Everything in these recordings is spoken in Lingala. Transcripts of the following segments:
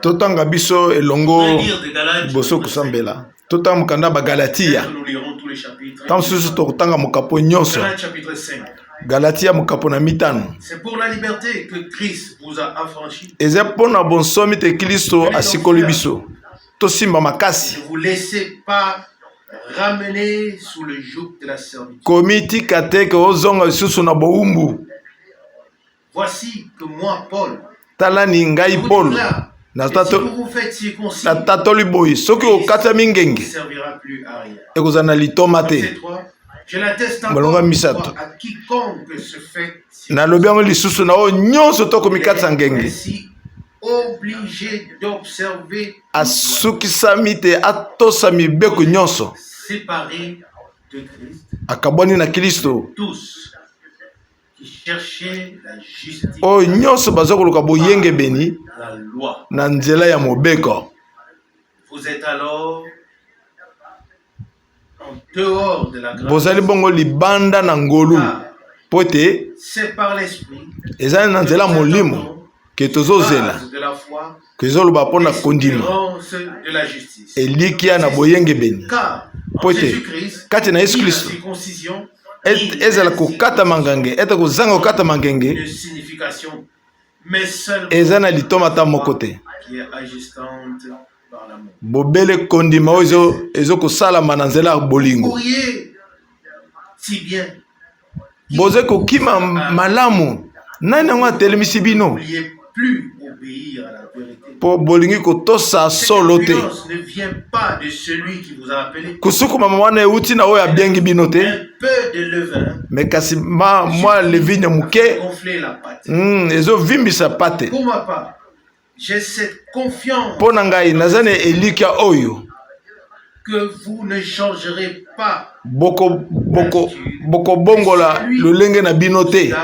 Totanga biso elongo liboso kosambela. Totanga mokanda ya Bagalatia. Ntango mosusu tokotanga mokapo nyonso. Galatia mokapo na mitano. Eza mpo na bonsomi te Klisto asikoli biso. Tosimba makasi. Komitika te ke ozonga lisusu na bowumbu. Tala ni ngai Paul natatoli boye, soki okatami ngenge ekozala na litoma te. Molongo misato, nalobi yango lisusu na oyo nyonso tokomikatisa ngenge asukisami te atosa mibeko nyonso, akabwani na Klisto. Oyo nyonso baza koluka boyengebeni na nzela ya mobeko. Bozali bongo libanda na ngolu, mpo ete eza na nzela molimo ke tozozela kezoloba mpo na kondima elikya na boyengebeni, mpo ete kati na Yesu Klisto ezala kokatama ngenge ete kozanga kokatama ngenge eza na litoma ata moko te, bobele kondima oyo ezokosalama na nzela ya bolingo. Bozali kokima malamu, nani yango atelemisi bino mpo bolingi kotosa solo te? Kosukumama wana euti na oyo abiangi bino te, me kasi ma mwa levigne moke ezovimbisa pate. Mpo na ngai naza na elikya oyo bokobongola lolenge na bino te,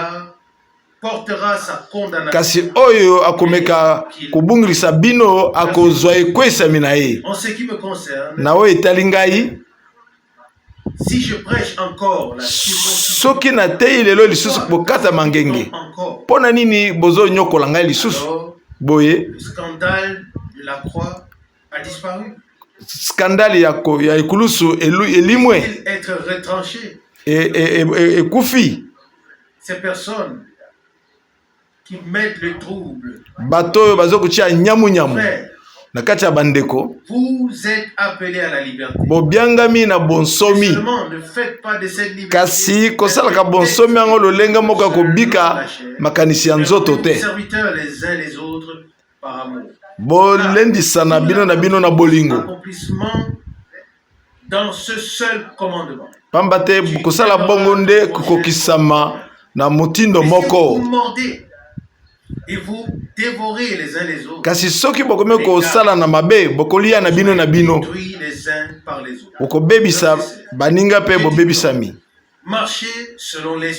kasi oyo akomeka kobungisa bino akozwa ekweisami na ye. Na oyo etali ngai, soki nateyi lelo lisusu bokatama ngenge, mpo na nini bozonyokola ngai lisusu boye? Skandale ya ekulusu elimwe, ekufi. Bato oyo baza kotia nyamunyamu na kati ya bandeko, bobiangami na bonsomi, kasi kosalaka bonsomi yango lolenge moko ya kobika makanisi ya nzoto te. Bolendisana bino na bino na bolingo, pamba te kosala bongo nde kokokisama na motindo moko. Kasi soki bokomi kosala na mabe, bokolia na bino na bino, bokobebisa baninga mpe bobebisami.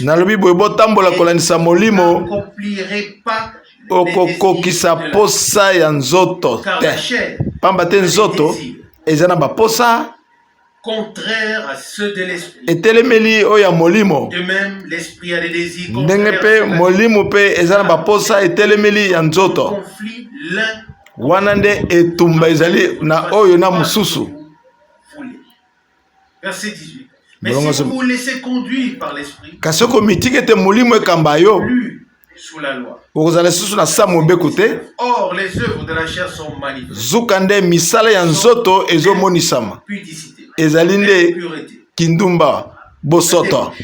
Nalobi boye, botambola kolandisa molimo, okokokisa posa ya nzoto te, pamba te nzoto eza na baposa etelemeli oyo ya molimo, ndenge mpe molimo mpe eza na baposa etelemeli ya nzoto. Wana nde etumba ezali na oyo na mosusu. Kasi soki omitiki ete molimo ekamba yo, okozala lisusu na sa mobeko te. Zuka nde misala ya nzoto ezomonisama, ezali nde kindumba, bosoto,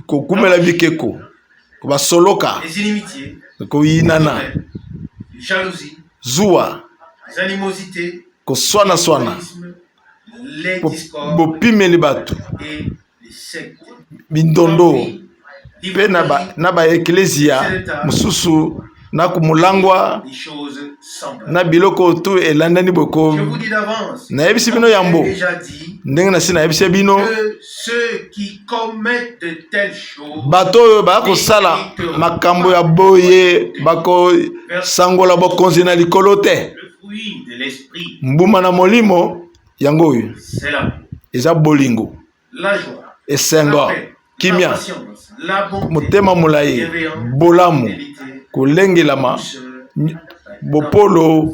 kokumela bikeko, basoloka, koyinana, zuwa, koswanaswana, bopimeli bato mindondo mpe na baeklezia mosusu na komolangwa na biloko tu elandani boko. Nayebisi bino yambo, ndenge nasi nayebisi bino, bato oyo baya kosala makambo ya boye bakosangola bokonzi na likolo te. Mbuma na molimo yango oyo eza bolingo, esengo, kimia, motema molai, bolamu. Kolengelama, bopolo.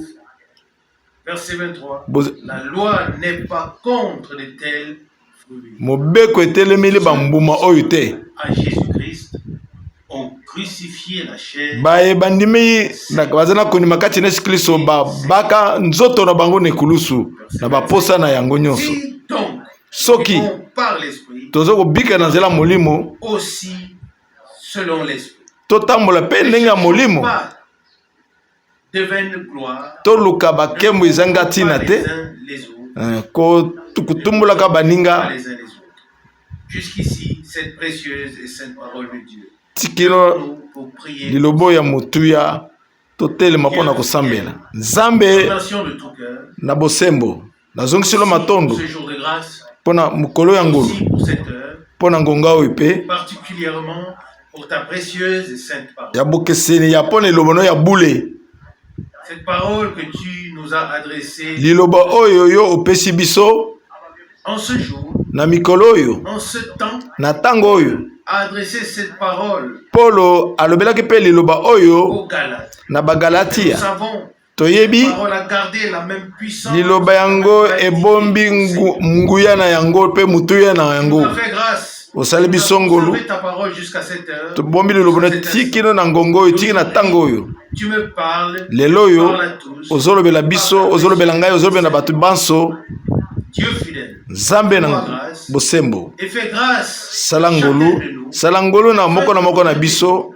Verset 23. La loi n'est pas contre de tels fruits. Mobeko etelemeli bambuma oyo te. À Jésus-Christ, ont crucifié la chair. Baye bandimi baza na kondima kati na Yesu Kristo babaka nzoto na bango na ekulusu na baposa na yango nyonso. Si donc, Soki vivons par l'esprit, toza kobika na nzela molimo, aussi selon l'esprit. totambola mpe ndenge ya molimo. Pas de vaine gloire. Toluka bakembo ezanga ntina te, eh, kotumbolaka baninga. Les uns les autres. Jusqu'ici, cette précieuse et sainte parole de Dieu. Tikino Nous, pour prier, lilobo ya motuya, totelema mpo na kosambela Nzambe remercions de tout cœur na bosembo. Nazongisilo matondo ce jour de grâce, mpo na mokolo ya ngolu, aussi pour cette heure, mpo na ngonga oyo mpe particulièrement pour ta précieuse et sainte parole. ya bokeseni ya mpo na elobo no ya bule. Cette parole que tu nous as adressée Liloba oyo yo opesi biso en ce jour, na mikolo oyo, en ce temps, na ntango oyo. a adressé cette parole Polo alobelaki mpe liloba oyo aux Galates. na Nous Bagalatia. savons Toyebi parole a gardé la même puissance. liloba yango ebombi nguya na yango mpe motuya na Tu yango. nous as fait grâce. Osali biso ngolu. Tu as ta parole jusqu'à cette heure. Tobombi liloba na tikino na ngongo oyo, tiki na ntango oyo. Tu me parles. Lelo oyo Parle à tous. ozolobela biso, ozolobela ngai, ozolobela bato banso. Dieu fidèle. Nzambe na bosembo, Et fais grâce. sala à chacun ngolu, de nous. sala ngolu na moko na biso.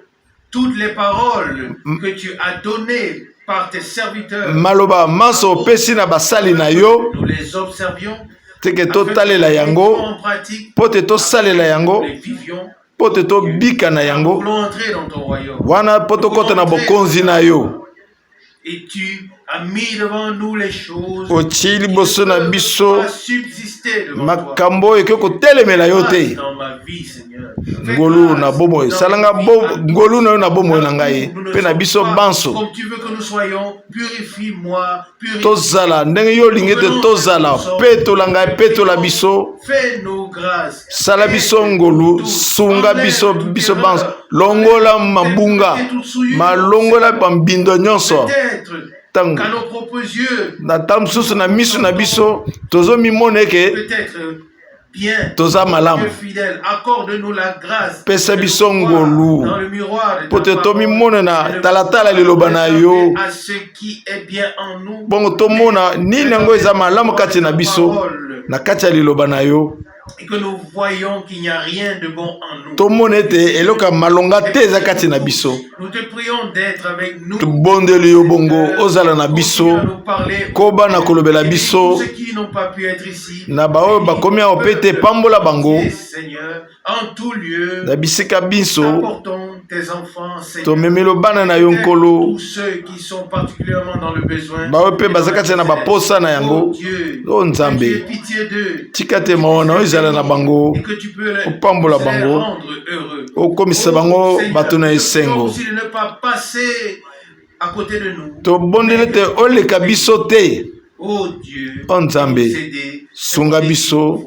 Toutes les paroles que tu as données par tes serviteurs, Maloba manso opesi na basali na yo, nous les observions. teke afin que totalela nous les yango, mettions en pratique, mpo te tosalela yango, nous les vivions. mpo te tobika na Nous yango voulons entrer dans ton royaume. wana, mpo tokɔta na bokonzi na yo. Et tu as mis devant nous les choses Otii qui liboso ne na peuvent biso pas subsister devant toi. makambo oyo ekoki kotelemela yo Grâce te. dans ma vie, Seigneur. Fais Ngolu grâce na bomoi, dans salanga ma vie bo, à ngolu na yo na bomoi na ngai Nous ne mpe na sommes biso pas banso. Comme tu veux que nous soyons, purifie-moi, purifie. Tozala ndenge yo olingi ete tozala, petola ngai, petola biso. Fais-nous grâce. Sala biso ngolu, sunga biso, biso banso. Longola mabunga, malongola bambindo nyonso. Peut-être Ntango qu'à nos propres yeux, na ntango mosusu na miso na biso tozomimona eke peut-être bien. toza malamu. Dieu fidèle, accorde-nous la grâce. Pesa de biso nous voir ngolu. dans le miroir de Po ta te parole tomimona na et de talatala liloba na yo. à ce qui est bien en nous. Bongo tomona nini yango eza malamu kati na biso na kati ya liloba na yo. Et que nous voyons qu'il n'y a rien de bon en nous. Tomona ete eloko ya malonga te eza kati na biso. Nous te prions d'être avec nous. Tobondeli yo bongo ozala na biso, Continue à nous parler. koba na kolobela Et biso tous ceux qui n'ont pas pu être ici, na baoyo bakomi awa mpe te, pambola bango Seigneur, en tout lieu, na bisika biso. apportons tes enfants, Seigneur. Tomemeli bana na yo Nkolo, Tous ceux qui sont particulièrement dans le besoin. baoyo mpe baza kati na baposa na yango. Oh Dieu, O Nzambe, que tu aies pitié d'eux. tika te mawa na yo ezala na bango, Et que tu peux les, opambola les bango, rendre heureux. okomisa Oh, bango Seigneur, bato na nous te esengo. prions aussi de ne pas passer à côté de nous. Tobondeli te oleka biso te. Oh Dieu, O Nzambe, nous aider. sunga biso.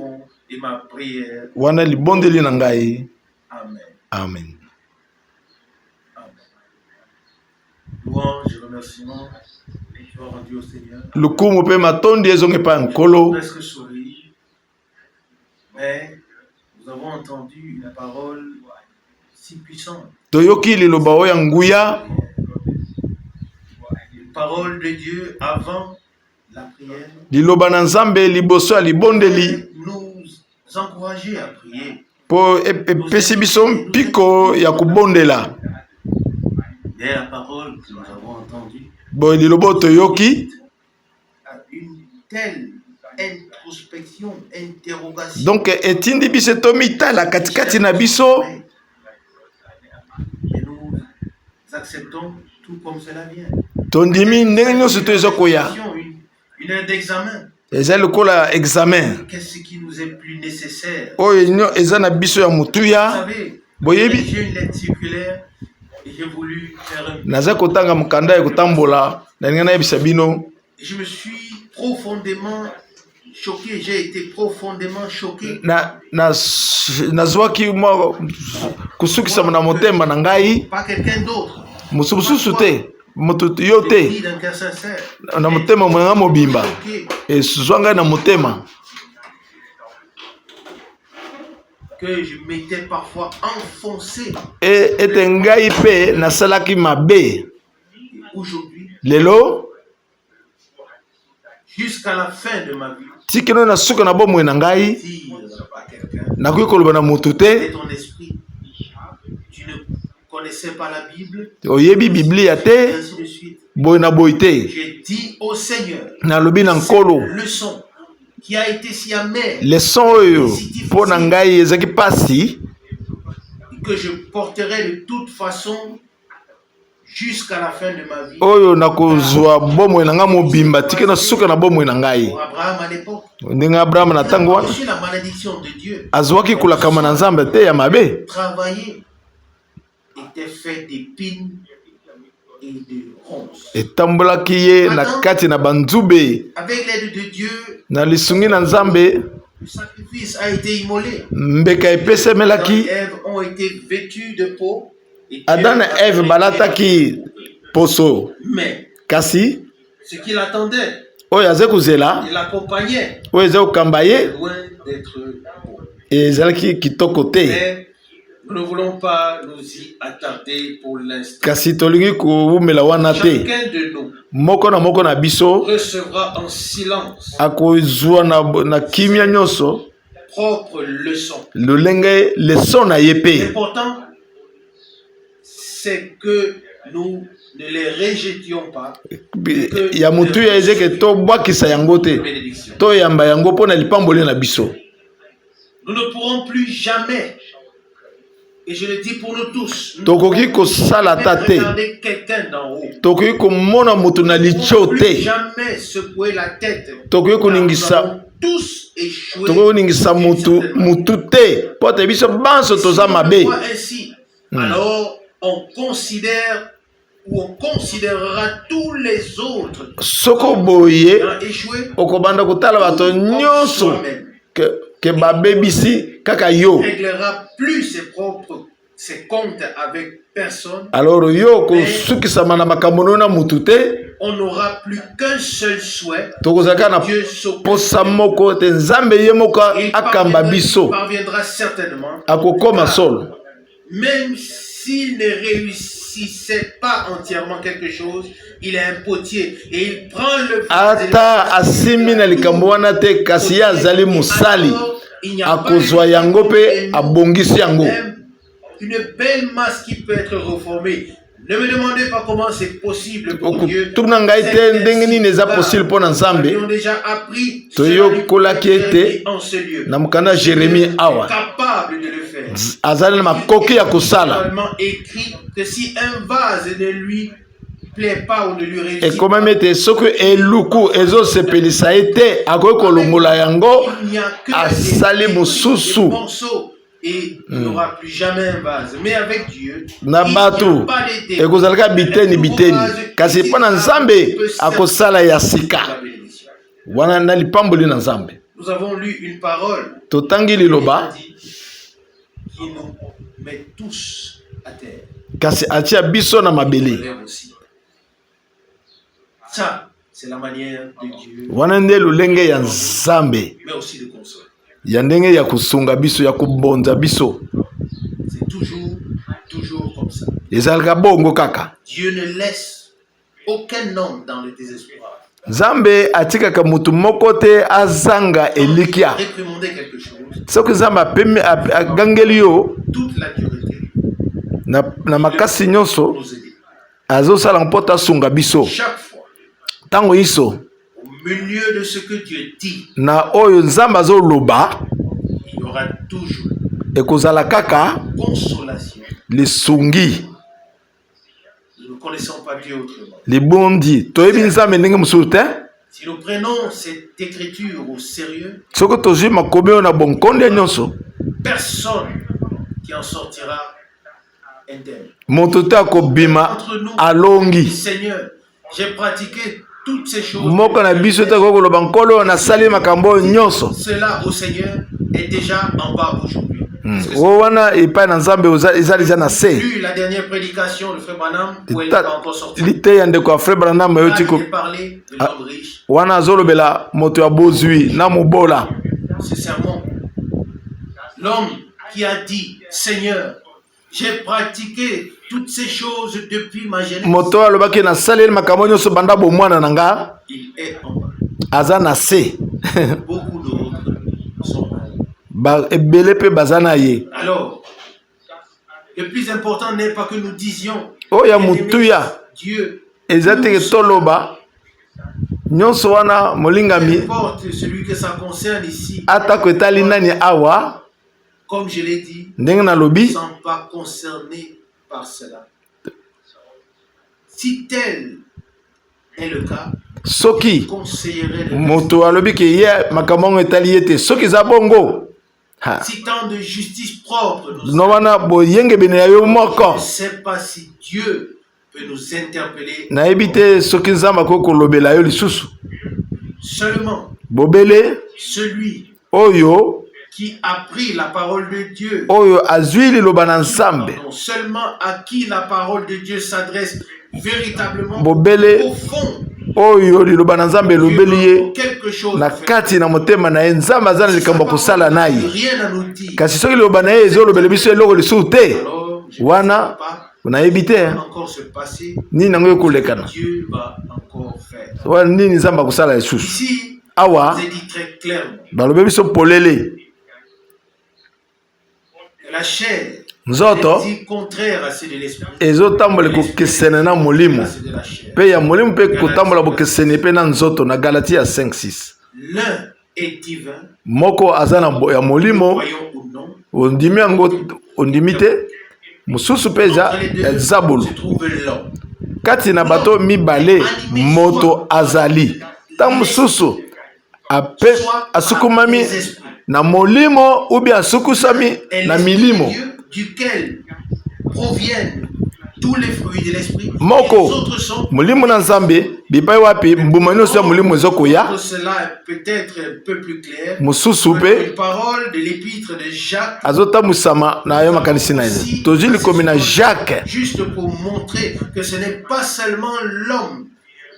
Et ma prière. Wana libondeli na ngai. Amen. Amen. Amen. Louange et remerciement et gloire à Dieu au Seigneur. Lukumu mpe matondi ezongi epai ya Nkolo. Presque sourire, mais nous avons entendu une parole si puissante, Toyoki liloba oyo ya nguya, une parole de Dieu avant la prière, liloba na Nzambe liboso ya libondeli, nous encourager à prier. mpo epesi biso mpiko ya kobondela. Mais la parole que nous avons entendue Boye liloba oyo toyoki a une telle introspection, interrogation. Donc etindi biso tomitala katikati na biso. Et nous acceptons tout comme cela vient. Tondimi ndenge nyonso to eza koya. Une heure d'examen. Eza lokola examen. Qu'est-ce qui nous est plus nécessaire? Oyo eza na biso ya Vous motuya. savez, Boyebi, j'ai une lettre circulaire et j'ai voulu faire un... naza kotanga mokanda ya kotambola, nalingi nayebisa bino. Je me suis profondément choqué, j'ai été profondément choqué. Na, na, nazwaki mwa kosukisama na motema na ngai. Pas quelqu'un d'autre. Mosu mosusu te, moto yo te, na motema na ngai mobimba, ezwa ngai na motema. E, ete ngai mpe nasalaki mabe. Lelo tikino na suka na bomoi na ngai, nakoki koloba na moto te, oyebi Biblia te, boye na boye te. Nalobi na Nkolo, leson oyo mpo na ngai ezalaki mpasi, oyo nakozwa bomoi na ngai mobimba tike na suka na bomoi na ngai. Ndenge Abraham na ntango wana azwaki kolakama na Nzambe te ya mabe, etambolaki ye na kati na banzube. Na lisungi na Nzambe, mbeka epesemelaki. Adam na Eve balataki poso, kasi oyo aza kozela, oyo eza kokamba ye, ezalaki kitoko te. Kasi tolingi kowumela wana te. Moko na moko na biso akozwa na kimia nyonso lolenge leson na ye mpe. Ya motuya ezeke tobwakisa yango te, toyamba yango mpo na lipamboli na biso. Nous ne pourrons plus jamais, et je le dis pour nous tous, tokoki kosala ata te, tokoki komona moto na litio te, tokoki koningisa, tokoki koningisa motu motu te, mpo te biso banso toza mabe. Alors on considère ou on considérera tous les autres soko boye okobanda kotala bato nyonso ke, ke babebisi kaka yo. Alors yo okosukisama na makambo no na mutu te. Tokozala kaka na posa moko te, Nzambe ye moko akamba biso, akokoma solo. Même s'il ne réussissait pas entièrement quelque chose, il est un potier et il prend le Ata asimbi na likambo wana te, kasi ye azali mosali, akozwa yango mpe abongisi yango. Une belle masse qui peut être reformée. Ne me demandez pas comment c'est possible pour Dieu. Okotuna ngai te ndenge nini eza possible mpo na Nzambe. Toyokolaki ete na mokanda Jeremie awa azali na makoki ya kosala. Ekomami ete soki eluku ezosepelisa ye te, akoki kolongola yango, asali mosusu. Na bato ekozalaka biteni biteni, kasi mpo na Nzambe akosala ya sika. Wana na lipamboli na Nzambe, totangi liloba, kasi atia biso na mabele. Wana nde lolenge ya Nzambe ya ndenge ya kosunga biso, ya kobonza biso. Ezalaka bongo kaka. Nzambe atikaka moto moko te azanga elikya. Soki Nzambe apemi, agangeli yo na makasi nyonso, azosala mpo asunga biso ntango inso na oyo Nzambe azoloba, ekozala kaka lisungi, libondi. Toyebi Nzambe ndenge mosusu te. Soki tozwi makomi oyo na bonkonde nyonso, moto te akobima alongi. Moko na biso te akoki koloba, Nkolo, nasali makambo oyo nyonso. Oyo wana epai na Nzambe eza deja na se. Liteya ndeko ya frère Branham euti ko wana azolobela moto ya bozwi na mobola. L'homme qui a dit: Seigneur, j'ai pratiqué toutes ces choses depuis ma jeunesse. Moto oyo alobaki: nasaleli makambo nyonso banda bomwana na nga, aza na se. Beaucoup d'autres sont ba ebele mpe baza na ye. Alors, le plus important n'est pas que nous disions oyo ya motuya Dieu, eza teke toloba nyonso wana, molingami. Importe celui que ça concerne ici, Atako etali nani awa, comme je l'ai dit, ndenge nalobi, ne sont pas concernés par cela. Si tel est le cas, soki conseillerais de moto alobi ke ye makambo yango etali ye te, soki eza bongo, ha, si tant de justice propre nous no wana boyengebene ya yo moko, je ne sais pas si Dieu peut nous interpeller. Nayebi te soki Nzambe akoki kolobela yo lisusu. Seulement Bobele celui oyo qui a pris la parole de Dieu, oyo azwi liloba na Nzambe, pardon, seulement à qui la parole de Dieu s'adresse véritablement bobele au fond, oyo liloba na Nzambe elobeli ye quelque chose na kati na motema na ye, Nzambe aza na likambo ya kosala na ye. Rien à nous dire. Kasi soki liloba na ye ezolobela biso eloko lisusu te, Alors, je ne wana sais pas nayebi te encore se passer. Nini yango ekolekana. Dieu va encore faire. Wana nini Nzambe akosala lisusu. Ici, Awa vous est dit très clairement balobi biso polele que la chair nzoto est contraire à celle de l'esprit. Ezotambola ekokesene na molimo À celle de la chair. mpe ya molimo mpe kotambola bokeseni mpe na nzoto na Galatia 5 6. L'un est divin, Moko aza na ya molimo, croyons ou non. Ondimi yango, ondimi te, mosusu mpe eza Entre les ya deux zabolo. se trouve l'homme. Kati na bato mibale moto azali ntango mosusu ape asukumami na molimo ou bien asukusami Et na l'Esprit de milimo. Dieu, duquel proviennent tous les fruits de l'esprit. Moko Et les autres sont molimo na Nzambe bipai wapi mbuma nyonso ya molimo ezokoya. Cela est peut-être un peu plus clair. Mosusu mpe Une parole de l'épître de Jacques, azotambwisama na yo makanisi na ye. Tozwi likomi na Jacques juste pour montrer que ce n'est pas seulement l'homme,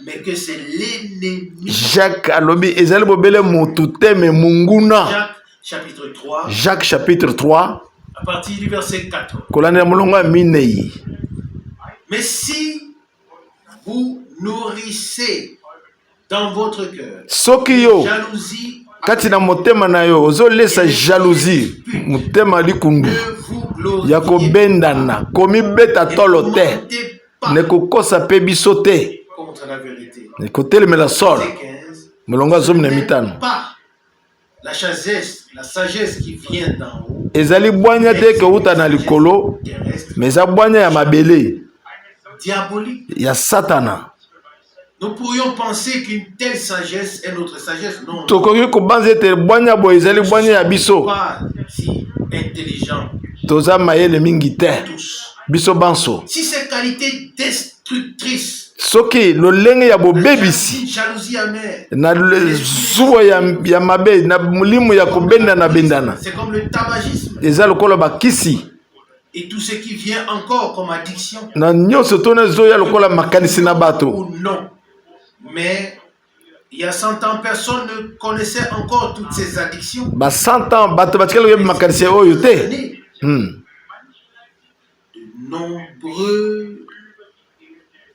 mais que c'est l'ennemi. Jacques alobi ezali bobele motu te, mais monguna. Jacques chapitre 3, Jacques chapitre 3, à partir du verset 4. Kolandela molongo ya 4. Mais si vous nourrissez dans votre cœur Soki yo jalousie, kati na motema na yo ozolesa jalousie, motema likundu ne vous glorifiez ya kobendana, komibeta tolo te, mentez pas nekokosa mpe biso te contre la vérité. Kotelemela solo. Verset 15. Molongo ya 15. Pas la sagesse qui vient d'en haut, Ezali bwanya te kowuta na likolo, terrestre, mais eza bwanya ya mabele, diabolique. Ya Satana. Nous pourrions penser qu'une telle sagesse est notre sagesse. Non, Tokoki kobanza ete bwanya boye ezali bwanya ya biso. pas si intelligents Toza mayele mingi te tous. Biso banso. Si ces qualités destructrices, Soki lolenge ya bobebisi, une jalousie amère, na zuwa ya mabe, na molimo ya kobendana bendana, c'est comme le tabagisme eza lokola bakisi et tout ce qui vient encore comme addiction na nyonso tona ezoya lokola makanisi na bato, ou non. Mais il y a 100 ans, personne ne connaissait encore toutes ces addictions. Ba 100 ans bato batikali koyebi makanisi oyo te. Années, De nombreux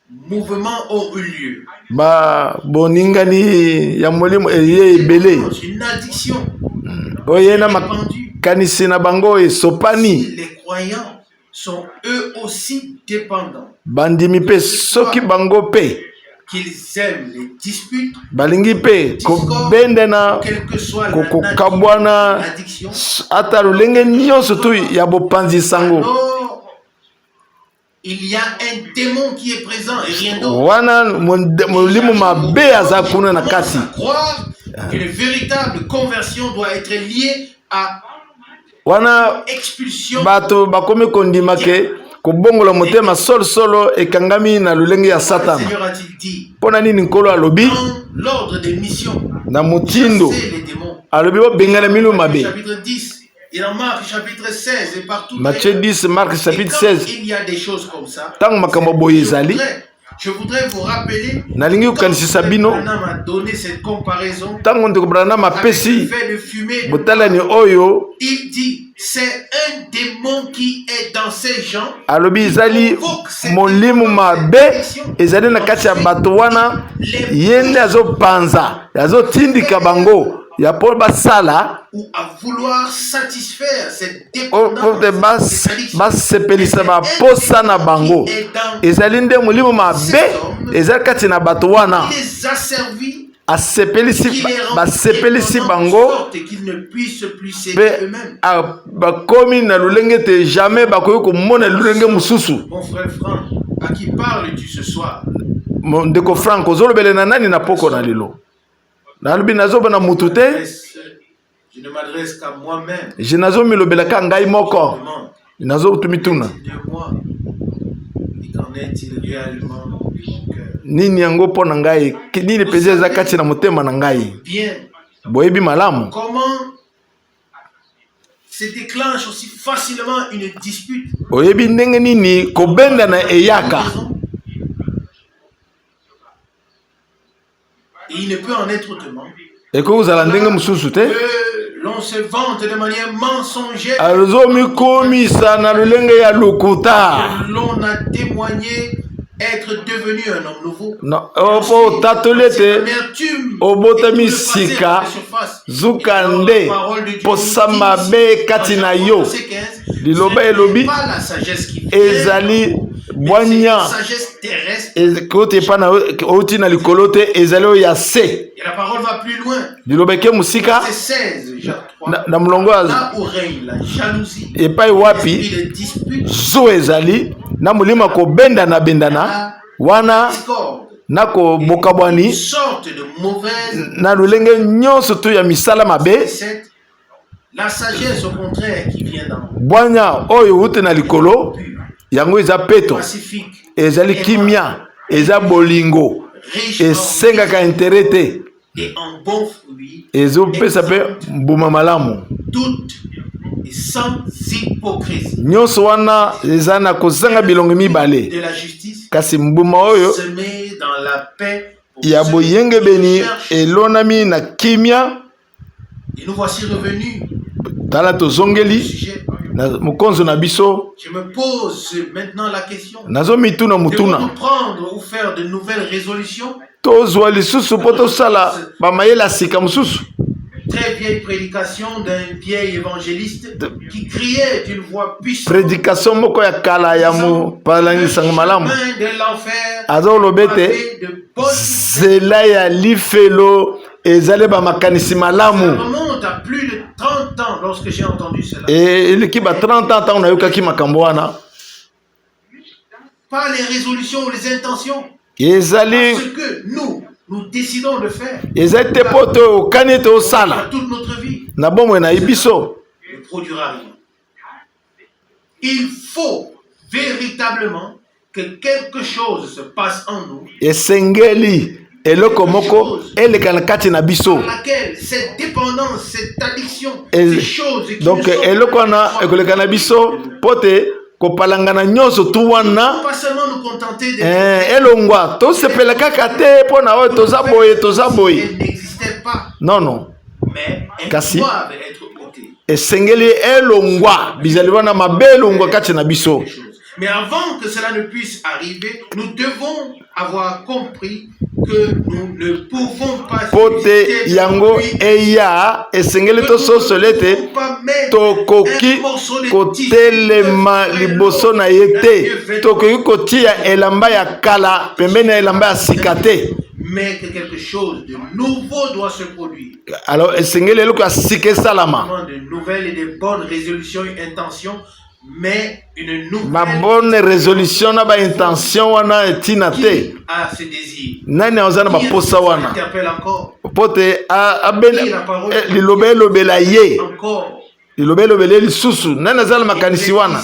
mouvements ont eu lieu. Ba boningani ya molimo eye ebele. C'est une addiction Oyo ye na répandue. Makanisi na bango esopani. Si les croyants sont eux aussi dépendants, Bandimi mpe soki bango mpe qu'ils aiment les disputes, balingi mpe kobendana, quelle que soit la nature kokabwana, de l'addiction, ata lolenge nyonso tu ya bopanzi sango, alors il y a un démon qui est présent et rien d'autre. Wana molimo mabe aza kuna na kati. Commence à croire qu'une véritable conversion doit être liée à Wana expulsion bato bakomi kondima ke kobongola motema solosolo ekangami na lolenge ya Le Satana. Seigneur a-t-il dit Mpo na nini Nkolo alobi dans l'ordre des missions, na motindo chasser les démons. alobi bobengana milimo mabe? Chapitre 10. Et dans Marc chapitre 16 et partout Matthieu ailleurs. 10, Marc Et chapitre quand 16. il y a des choses comme ça, Ntango makambo boye je ezali, voudrais, je voudrais vous rappeler nalingi quand kokanisisa Frère bino Branham a donné cette comparaison ntango ndeko Branham avec le apesi fait de fumer, botalani oyo, il dit c'est un démon qui est dans ces gens alobi ezali molimo mabe ezali na kati ya bato wana, ye nde azopanza, azotindika bango ya mpo basala ou à vouloir satisfaire cette po te dépendance, cette addiction. basepelisa baposa na bango. Qui est dans Ezali nde molimo mabe ezali kati na bato wana. Il les a servis, Asepelisi qui les rend basepelisi dépendants de bango sorte qu'ils ne puissent plus s'aider mpe eux-mêmes. bakomi na lolenge ete jamais bakoki komona lolenge mosusu. Mon frère Franck, à qui parles-tu ce soir? Ndeko Frank, ozolobele na nani na poko na lelo? Nalobi nazobana mutu te. Je ne m'adresse qu'à moi-même. Je nazomilobelaka ngai moko. Demande, Nazotumituna de moi et qu'en est-il réellement de mon cœur? nini yango mpo na ngai, nini mpenza eza kati na motema na ngai? Bien, Boyebi malamu comment se déclenche aussi facilement une dispute? Oyebi ndenge nini kobendana eyaka? Et il ne peut en être autrement. Ekoki kozala ndenge mosusu te. Que l'on se vante de manière mensongère, Azomikomisa na lolenge ya lokuta que l'on a témoigné être devenu un homme nouveau. No, mpo otatoli ete Amertume obotami et tout le passé sika, à la surface. zuka nde posa mabe kati na yo. Liloba elobi ezali bwanya koti epai na outi na likolo te, ezali oyo ya se. Et la parole va plus loin. Liloba eke mosika C'est 16, Jacques 3. na molongo ya Là où règne la jalousie, epai wapi l'esprit de dispute, zo ezali na molimo ya kobendana-bendana wana discorde, na kobokabwani une sorte de mauvaise na lolenge nyonso to ya misala mabe. 17. La sagesse, au contraire, qui vient d'en haut, Bwanya oyo euti na likolo, yango eza peto, pacifique, ezali kimia, eza bolingo, riche en esengaka intérêt te, et en bons fruits, ezopesa mpe mbuma malamu, toutes et sans hypocrisie. Nyonso wana eza na kozanga bilongo mibale. De la justice Kasi mbuma oyo semée dans la paix pour ya ceux qui boyengebeni cherchent. elonami na kimia. Et nous voici revenus Tala au tozongeli sujet. na mokonzo na biso. Je me pose maintenant la question. Nazomituna motuna. Devons-nous prendre ou faire de nouvelles résolutions? Tozwa lisusu mpo tosala bamayele ya sika mosusu? Très vieille prédication d'un vieil évangéliste qui criait d'une voix puissante. Prédication moko ya kala ya mopalangisango malamu. Chemin de l'enfer Azoloba ete pavé de bonnes nzela ya lifelo ezali bamakanisi Ça malamu. remonte à plus de 30 ans lorsque j'ai entendu cela. Eleki ba 30 ans ntango nayokaki makambo wana. Pas les résolutions ou les intentions. Ezali Ce que nous, nous décidons de faire ezali te mpo to okani ete osala dans toute notre vie na bomoi na ye biso ne produira rien. Il faut véritablement que quelque chose se passe en nous Esengeli eloko moko eleka na kati na biso par laquelle cette dépendance, cette addiction, ces choses qui donc nous sont eloko wana ekoleka na biso mpo te kopalangana nyonso tu wana pas seulement nous contenter de elongwa, tosepela kaka te mpo na oyo toza boye, toza boye. Elle n'existait pas, Non, mais elles Kasi. doivent être ôtées. Esengeli elongwa, bizali wana mabe elongwa kati na biso. Choses. Mais avant que cela ne puisse arriver, nous devons avoir compris que nous ne pouvons pas Mpo te subsister yango depuis eya, esengeli tososola ete tokoki kotelema liboso na ye te, tokoki kotia elamba ya kala pembeni ya elamba ya sika te. Mais que quelque chose de nouveau doit se produire. Alors esengeli eloko ya sika esalama. De nouvelles et de bonnes résolutions et intentions, mais une nouvelle Babonne résolution na baintention wana etina te. Qui a ce désir? Nani aza na Qui baposa wana interpelle encore? Po te liloba elobela ye? Encore. Liloba elobela ye lisusu, nani aza na makanisi wana?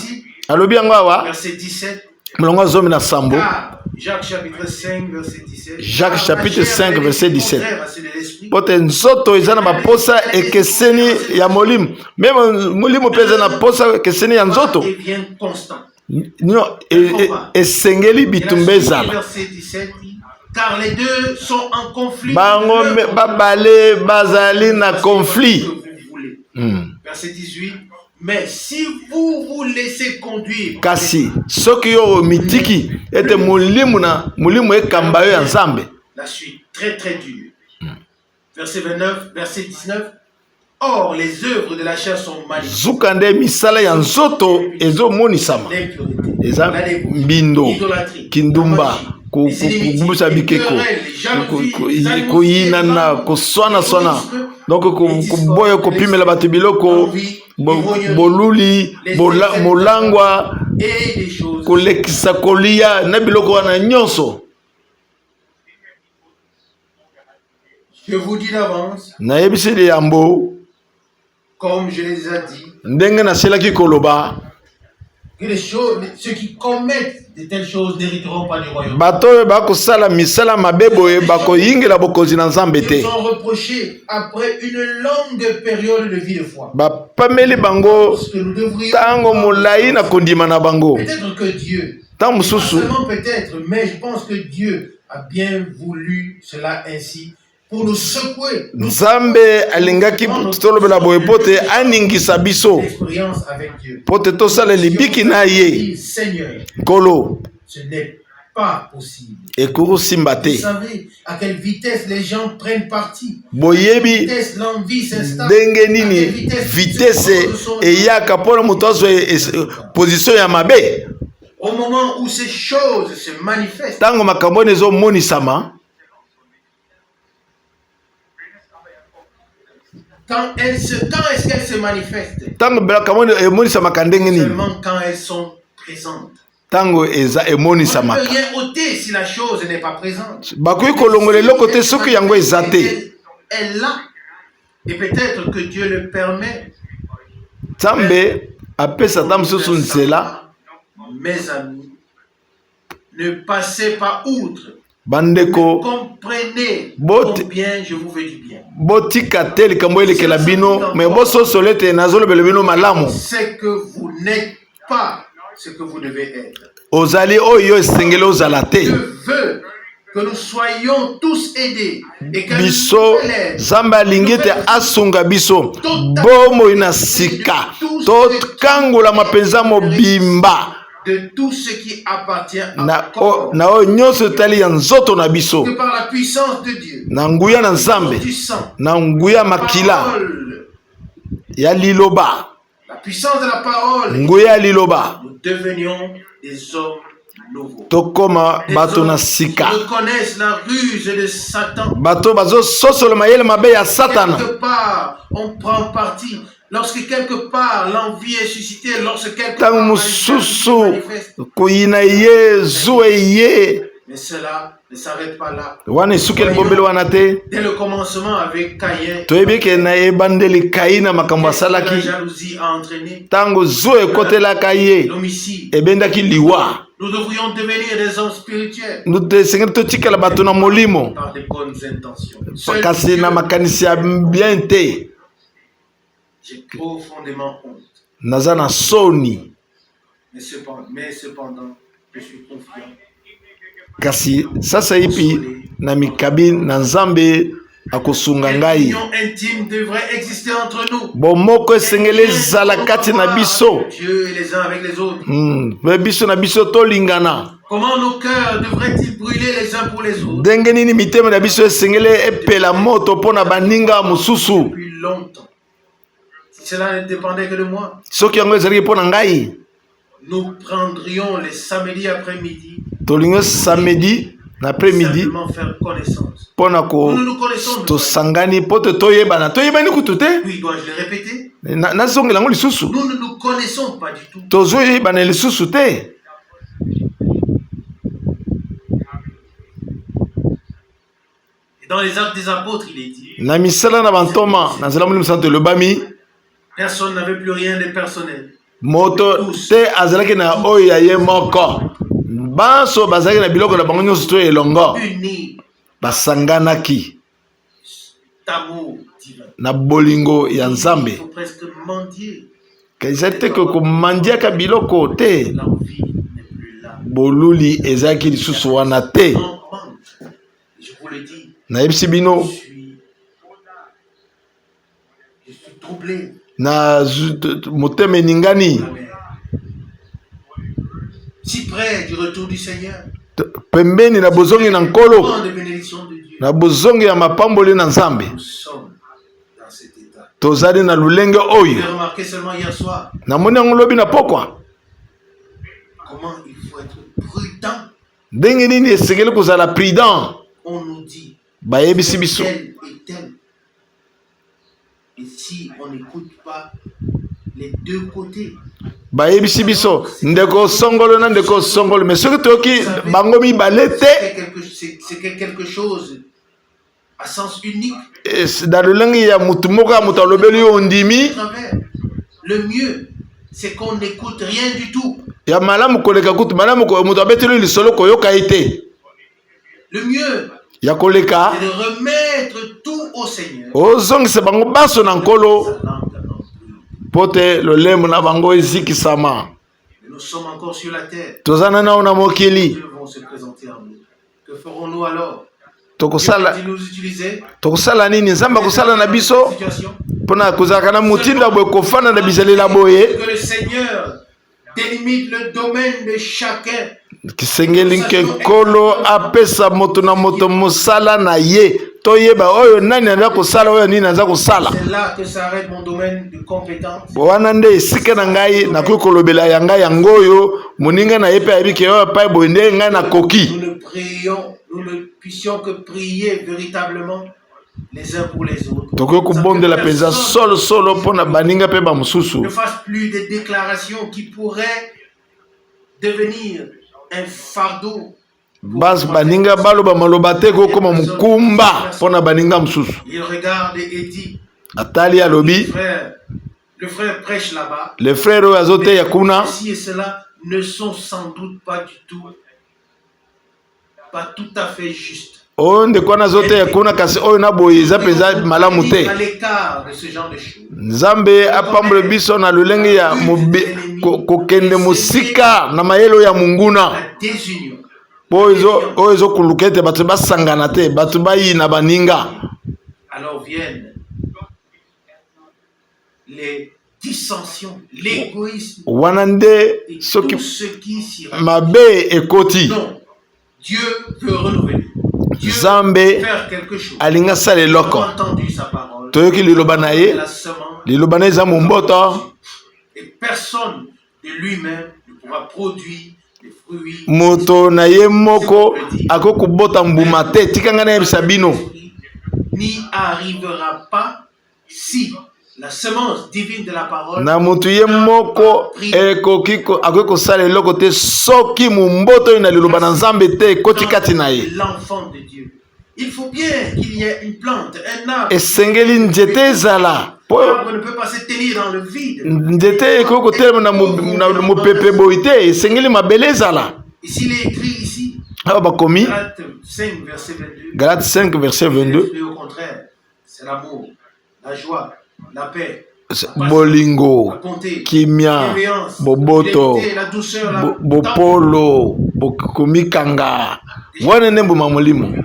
Alobi yango awa. Verset 17. Molongo ya 17. Car Jacques chapitre 5 verset 17. Jacques Car la chapitre chair 5 est verset 17. contraire à ceux de l'esprit. Po te nzoto eza na baposa ekeseni ya molimo meme molimo mpe eza na posa ekeseni ya nzoto. Devient constant. No, esengeli Et la bitumba suite du ezala. verset 17 dit, car les deux sont en conflit. Bango l'un contre babale bazali na l'autre. conflit. Que vous voulez. Verset 18. Mais si vous vous laissez conduire par Kasi soki yo omitiki ete molimo na molimo ekamba yo ya Nzambe. la suite très très dure. Verset 29, verset 19. Or, les œuvres de la chair sont manifestes. Zuka nde misala ya nzoto ezomonisama. L'impureté, Eza la débauche, mbindo, l'idolâtrie, kindumba, la magie, les inimitiés, kokumbisa les bikeko, querelles, les jalousies, les animosités, koyinana, les koswanaswana, l'égoïsme, donc les discordes, koboya kopimela bato biloko, l'envie, l'ivrognerie, boluli, les excès molangwa, et des choses. kolekisa kolia na biloko wana nyonso. Je vous dis d'avance, Nayebisi liyambo, comme je les ai dit, ndenge naselaki koloba, que les choses, ceux qui commettent de telles choses n'hériteront pas du royaume. bato oyo bakosala misala mabe boye bakoyingela bokonzi na Nzambe Ils te. sont reprochés après une longue période de vie de foi. Bapameli bango Ce que nous devrions ntango molai na kondima na bango. Peut-être que Dieu, Ntango pas mosusu seulement peut-être, mais je pense que Dieu a bien voulu cela ainsi pour nous secouer, nous Nzambe alingaki tolobela boye mpo te aningisa biso, expérience avec Dieu. mpo te tosala libiki na ye. Dit, Seigneur, Nkolo, ce n'est pas possible. ekoki kosimba Vous te. savez à quelle vitesse les gens prennent parti. Boyebi Vitesse l'envie s'installe. ndenge À quelle nini vitesse vitesse se sont- eyaka mpona moto azwa position ya mabe. Au moment où ces choses se manifestent, Ntango makambo wana ezomonisama, quand elles se, quand est-ce qu'elles se manifestent? ntango makambo wana emonisamaka ndenge nini? Seulement quand elles sont présentes. Ntango eza On ne peut emonisamaka. rien ôter si la chose n'est pas présente. Bakoki kolongola eloko te soki yango eza te. Elle est là. Et peut-être que Dieu le permet. Nzambe apesa ata mosusu nzela. Mes amis, ne passez pas outre. Bandeko, Comprenez combien je vous veux du bien. botika te likambo elekela bino, me bososola ete nazolobela bino malamu. C'est que vous n'êtes pas ce que vous devez être. Ozali oyo esengeli ozala te. Dieu veut que nous soyons tous aidés et que Biso Nzambe alingi ete asunga biso bomoi na sika, tokangolama mpenza mobimba de tout ce qui appartient à na, corps. na oyo nyonso etali ya nzoto na biso. Que par la puissance de Dieu, Na nguya na Nzambe, du sang, na nguya makila parole, ya liloba, la puissance de la parole, nguya ya liloba, nous devenions des hommes nouveaux. tokóma Des bato na hommes sika, qui reconnaissent la ruse de Satan. bato bazososola mayele mabe ya Satana. Quelque part, on prend parti. Lorsque quelque part l'envie est suscitée, lorsque quelque part Ntango la mosusu jalousie se manifeste. koyina ye, zuwa ye. Mais cela ne s'arrête pas là. Wana esukeli bobele wana te. Dès le commencement avec Caïn, Toyebi ke na ebandeli Kaina makambo qu'est-ce que la asalaki, jalousie a entraîné ntango zuwa ekotelaka ye, l'homicide. ebendaki liwa. Nous devrions devenir des hommes spirituels Esengeli totikala bato na molimo, par de bonnes intentions. Seul kasi Dieu, na makanisi ya bien te. J'ai profondément honte. Naza na soni, Mais cependant, je suis confiant. kasi sasaipi na mikabi na Nzambe akosunga Une ngai. union intime devrait exister entre nous. Bomoko esengeli ezala kati na biso. Dieu et les uns avec les autres. Mpe biso na biso tolingana. Comment nos cœurs devraient-ils brûler les uns pour les autres Ndenge nini mitema na biso esengeli epela moto mpo na baninga mosusu. depuis longtemps? Si cela ne dépendait que de moi, Soki yango ezalaki mpo na ngai, nous prendrions les samedis après-midi tolingi samedi na après-midi simplement faire connaissance. mpo na ko Nous nous connaissons. nous tosangani mpo te toyebana, toyebani kutu te. Oui, dois-je le répéter? Nazongela yango lisusu. Nous ne nous connaissons pas du tout. Tozoyebana lisusu te. Et dans les Actes des Apôtres, il est dit, Na misala na bantoma na nzela Molimo Santo elobami, personne n'avait plus rien de personnel. moto te azalaki na oyo ya ye moko. Banso bazalaki na biloko na bango nyonso to elongo, basanganaki na bolingo ya Nzambe. Ezali te komandiaka biloko te, boluli ezalaki lisusu wana te. Nayebisi bino, na motema eningani pembeni na bozongi na Nkolo, na bozongi ya mapamboli na Nzambe. Tozali na lolenge oyo. Namoni yango lobi na pokwa, ndenge nini esengeli kozala prudent. Bayebisi biso bayebisi biso ndeko songolo na ndeko songolo, mais soki toyoki bango mibale te na lolenge ya motu moko ya moto alobeli yo ondimi, ya malamu koleka kutu malamu moto abeteli lisolo koyoka ye te. Ya koleka, ozongisa bango baso na Nkolo mpo te lolemo na bango ezikisama. Toza nano na mokili. Tokosala, tokosala nini? Nzambe akosala na biso mpona kozalaka na motindo ya boye, kofanda na bizalela boye? Kisengeli nke Nkolo apesa moto na moto mosala na ye, toyeba oyo nani aza kosala, oyo nini aza kosala. Wana nde esika na ngai nakoki kolobela ya ngai yango oyo, moninga na ye mpe ayebi ke oyo epai boye nde ngai nakoki. Tokoki kobondela mpenza solo solo mpo na baninga mpe bamosusu. Bas baninga baloba maloba te kokoma mokumba mpo na baninga mosusu. Atali, alobi: le frère oyo azoteya kuna oyo, ndeko wana azoteya kuna, kasi oyo na boye eza mpenza malamu te. Nzambe apambola biso na lolenge ya kokende mosika na mayele oyo ya monguna, mpo oyo ezokuluka ete bato basangana te, bato bayina baninga. Alors viennent les dissensions, l'égoïsme. Wana nde soki mabe ekoti. Nzambe alingi asala eloko. Toyoki liloba na ye, liloba na ye eza momboto. Moto na ye moko akoki kobota mbuma te. Tika ngai nayebisa bino, na moto ye moko ekoki akoki kosala eloko te soki momboto oyo na liloba na Nzambe te ekoti kati na ye. Esengeli nzete ezala, po nzete ekoki kotelema na mopepe boye te. Esengeli mabele ezala. Awa bakomi Galate 5 verset 22: bolingo, kimia, boboto, bopolo, komikanga. Wana nde mbuma molimo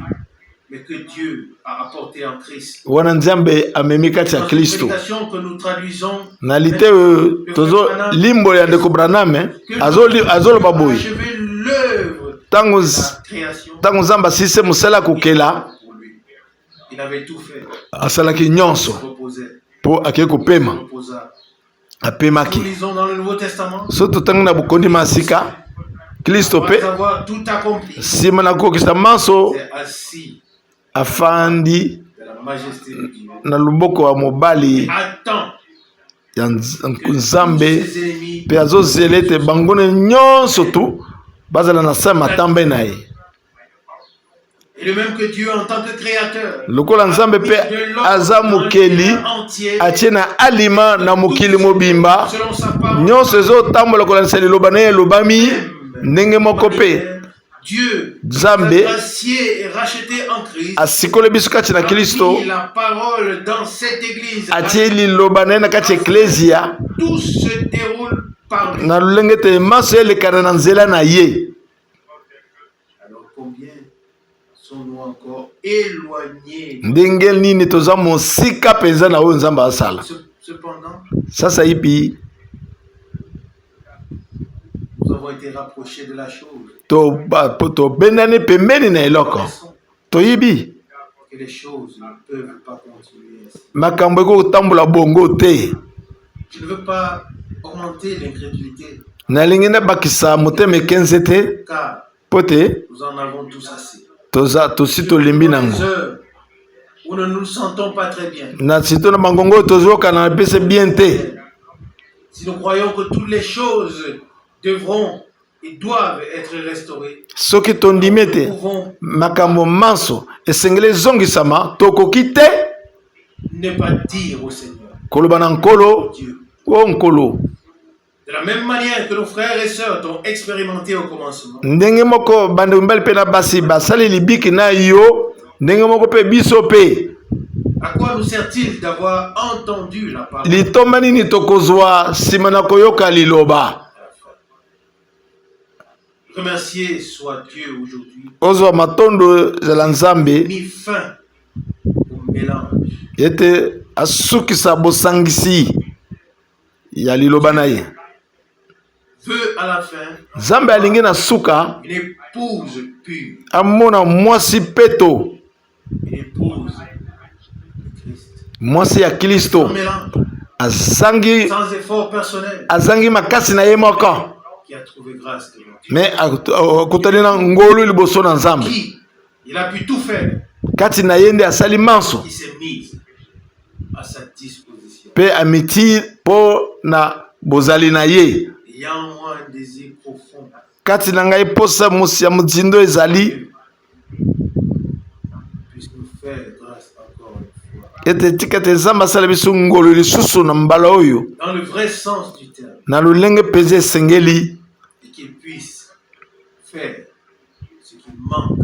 wana Nzambe amemi kati ya Klisto. Na lite oyo tozolimbola ya ndeko Branham, azoloba boye: ntango Nzambe asilisi mosala ya kokela, asalaki nyonso mpo akei kopema, apemaki. So totangi na Bokondima ya Sika, Klisto mpe nsima na kokokisa manso afandi na loboko ya mobali ya Nzambe, mpe azozela ete banguna nyonso tu bazala na sa matambe na ye. Lokola Nzambe mpe aza mokeli, atie na alima na mokili mobimba, nyonso ezotambola kolandisa liloba na ye elobami. Ndenge moko mpe Nzambe asikoli biso kati na Klisto, atie liloba na ye na kati ya eklezia na lolenge ete manso elekana na nzela na ye. Ndenge nini toza mosika mpenza na oyo Nzambe asala sasa ipi? Tobendani pembeni na eloko toyebi makambo ekoki kotambola bongo te. Nalingi nabakisa motema ekenze te mpo te toza tosi tolembi nango na sito na bangongo oyo tozokana na pese bien te. Si nous croyons que toutes les choses devront et doivent être restaurées, soki tondimi ete makambo manso esengeli ezongisama, tokoki te ne pas dire au Seigneur, koloba na Nkolo, Dieu. O Nkolo. De la même manière que nos frères et sœurs t'ont expérimenté au commencement, ndenge moko bandeko mibali mpe na basi basali libiki na yo, ndenge moko mpe biso mpe. À quoi nous sert-il d'avoir entendu la parole? Litomba nini tokozwa nsima na koyoka liloba? Remercié soit Dieu aujourd'hui. Ozwa matondo ezala Nzambe mis fin au mélange. Ete asukisa bosangisi ya liloba na ye. Veut à la fin Nzambe alingi na suka une épouse pure, amona mwasi peto, une épouse de Christ. Mwasi ya Klisto. Sans mélange, azangi sans effort personnel, azangi makasi na ye moko, qui a trouvé grâce devant Dieu. Mais akutani na ngolu liboso na Nzambe. Qui il a pu tout faire, kati na ye nde asali manso, qui s'est mise à sa disposition. Mpe amiti mpo na bozali na ye. Ayant en moi un désir profond Kati na ngai posa ya mozindo ezali puisse nous faire grâce encore une fois. Ete tika te Nzambe asala biso ngolu lisusu na mbala oyo, Dans le vrai sens du terme. Na lolenge mpenza esengeli, Et qu'il puisse faire ce qui manque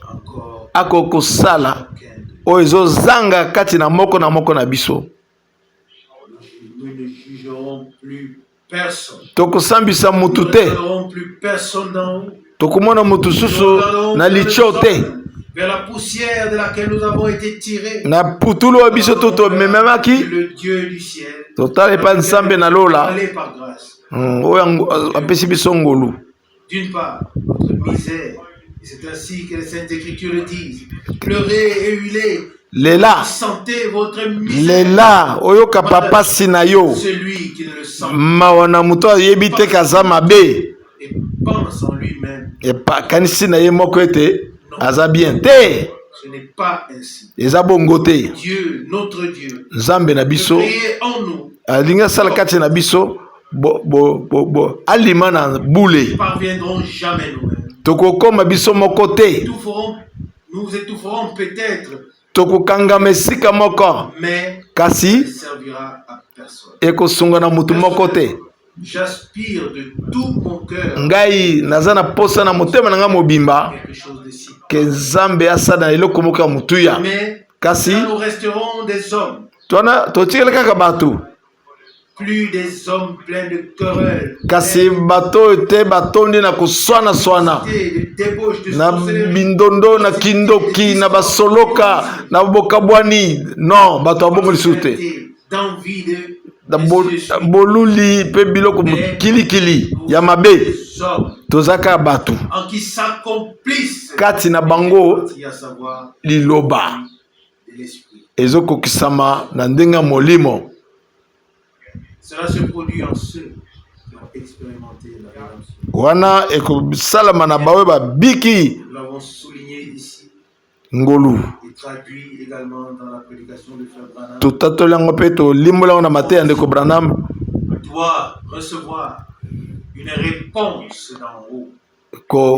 encore akoki kosala chacun de oyo ezozanga kati na moko na moko na biso. Nous. Nous ne jugerons plus personne. Tokosambisa mutu Nous ne te. regarderons plus personne d'en haut. Tokomona mutu Nous susu regarderons na vers le litio te, sol, vers la poussière de laquelle nous avons été tirés. Na putulu oyo biso to tomememaki. Le Dieu du ciel. Totala epai Nzambe na lola Parlez par grâce. Oyo apesi biso ngolu. D'une part, notre misère, et c'est ainsi que les Saintes Écritures le disent. Pleurez et hurlez, Lela, sentez votre misère. Lela, oyoka papasi na yo. Celui qui ne le sent Mawa na moto ayebi te kaza mabe et pense en lui-même, epakanisi na ye moko ete aza bien te. Ce n'est pas ainsi. Eza bongo te. Dieu, notre Dieu, Nzambe na biso créé en nous, alingi asala kati na biso bo, bo, bo, bo, alima na bule. Nous parviendrons jamais nous-mêmes. Tokokoma biso moko te. Nous étoufferons peut-être, Tokokangama esika moko, mais kasi ne servira à personne. Ekosunga na motu moko te. J'aspire de tout mon cœur Ngai naza na posa na motema na ngai mobimba quelque chose de si. Ke Nzambe asala na eloko moko ya motuya. Mais kasi là, nous resterons des hommes, twana totikali kaka bato, plus des hommes pleins de querelles, kasi bato oyo te batondi na koswana-swana, de débauche, de na sorcellerie, bindondo, na kindoki, na basoloka, na bokabwani. Non, bato ya bongo lisusu te, d'envie de na na boluli mpe biloko kilikili ya mabe. Des hommes Toza kaka bato en qui s'accomplissent kati na bango à savoir liloba de l'esprit. Ezokokisama na ndenge ya molimo. Cela se produit en ceux qui ont expérimenté la rédemption. Wana ekosalama na baoyo babiki Nous l'avons souligné ici ngolu. Et traduit également dans la prédication de Frère Branham. Totatoli yango mpe tolimbola yango na mateya ya ndeko Branham. Doit recevoir une réponse d'en haut.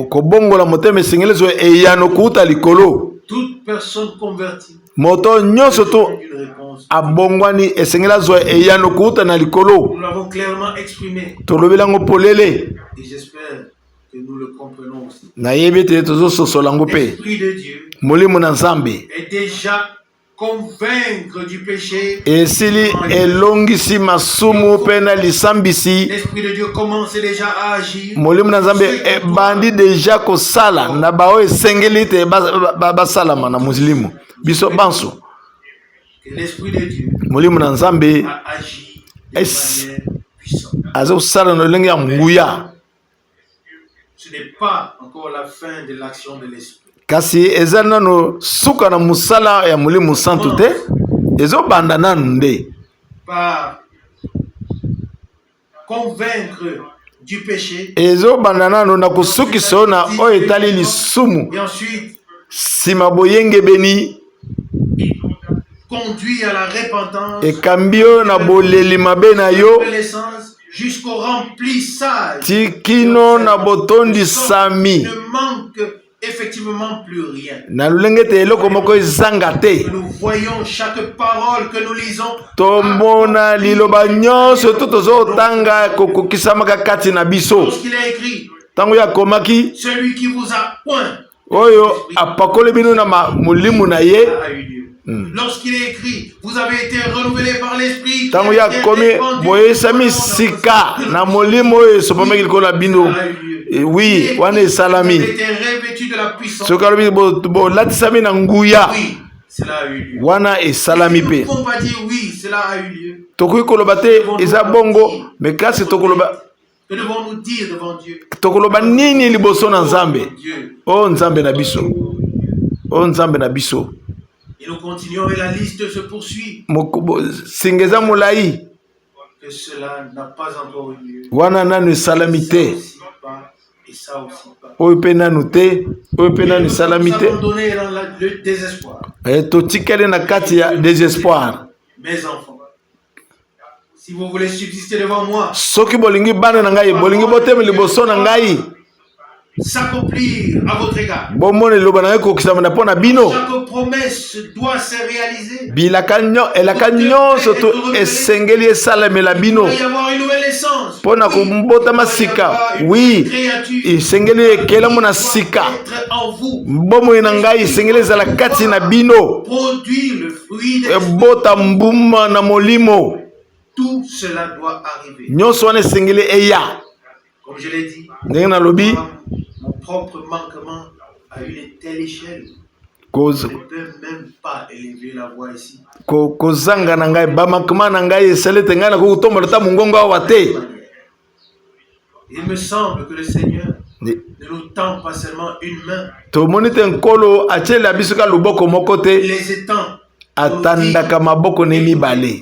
Kobongola motema esengeli ezwa eyano kouta likolo. Toute personne convertie Moto nyonso to une réponse. Abongwani esengeli azwa eyano kouta na likolo. Nous l'avons clairement exprimé Tolobeli yango polele et j'espère que nous le comprenons aussi. Nayebi ete tozososola yango mpe. L'Esprit de Dieu Molimo na Nzambe est déjà convaincre du péché. Esili elongisi masumu mpe na lisambisi. L'Esprit de Dieu commence déjà à agir. Molimo na Nzambe ebandi deja kosala na baoyo esengeli ete basalama na molimo biso banso. Que l'Esprit de Dieu Molimo na Nzambe a agi de manière puissante. aza kosala na lolenge ya nguya. Ce n'est pas encore la fin de l'action de l'Esprit. Kasi eza nano suka na mosala ya Molimo Santu te, ezobanda nanu nde. Par convaincre du péché. Ezobanda nano na kosukisa oyo na oyo etali lisumu. Et ensuite, Nsima boyengebeni. Conduit à la repentance. Ekambi yo na boleli mabe na yo Reconnaissance jusqu'au remplissage. ti kino na botondisami Ne manque effectivement plus rien. Na lolenge ete eloko moko ezanga te. Que nous voyons chaque parole que nous lisons. Tomona liloba nyonso to tozotanga kokokisamaka kati na biso. Lorsqu'il a écrit, Ntango ye akomaki, celui qui vous a oint oyo apakoli bino na molimo na ye. A eu lieu. Lorsqu'il est écrit, vous avez été renouvelés par l'Esprit qui Ntango a ye été akomi, répandu boyesami sika na molimo oyo esopamaki likolo na bino. A eu lieu. Oui, wana Vous esalami. avez été revêtus de la puissance. Soki alobi bolatisami na nguya, Oui, cela a eu lieu. wana esalami Nous mpe. ne pouvons pas dire oui, cela a eu lieu. Tokoki koloba te eza bongo, me kasi tokoloba Que devons-nous dire devant Dieu? Tokoloba nini liboso na Nzambe? Dieu. O Nzambe na biso, o Nzambe na biso. Et nous continuons et la liste se poursuit. Singa eza molai. Que cela n'a pas encore eu lieu. Wana nanu esalami Ça te. aussi pas, et ça aussi pas. Oyo mpe nanu te, oyo mpe nanu esalami te. Abandonnés dans le désespoir. Totikali na kati ya désespoir. Mes enfants, si vous voulez subsister devant moi, Soki bolingi, bana na ngai, bolingi botema liboso na ngai, s'accomplir à votre égard. Bomona liloba na ngai kokisama na mpo na bino. Chaque promesse doit se réaliser. Bilaka elaka nyonso to esengeli esalamela bino. Il doit y avoir une nouvelle naissance. Mpo na kobotama sika, oui, esengeli ekelamu na sika. Être en vous. Bomoi na ngai esengeli ezala kati na bino. Produire le fruit de l'esprit. Ebota mbuma na molimo. Tout cela doit arriver. Nyonso wana esengeli eya. Comme je l'ai dit, Ndenge nalobi, mon propre manquement à une telle échelle, je ne peux même pas élever la voix ici. Kozanga na ngai, ba manquement na ngai esali ete ngai nakoki kotombola ta mongongo awa te. Il me semble que le Seigneur ne nous tend pas seulement une main, Tomoni te Nkolo atiela biso ka loboko moko te. il les étend. Atandaka maboko ne mibale.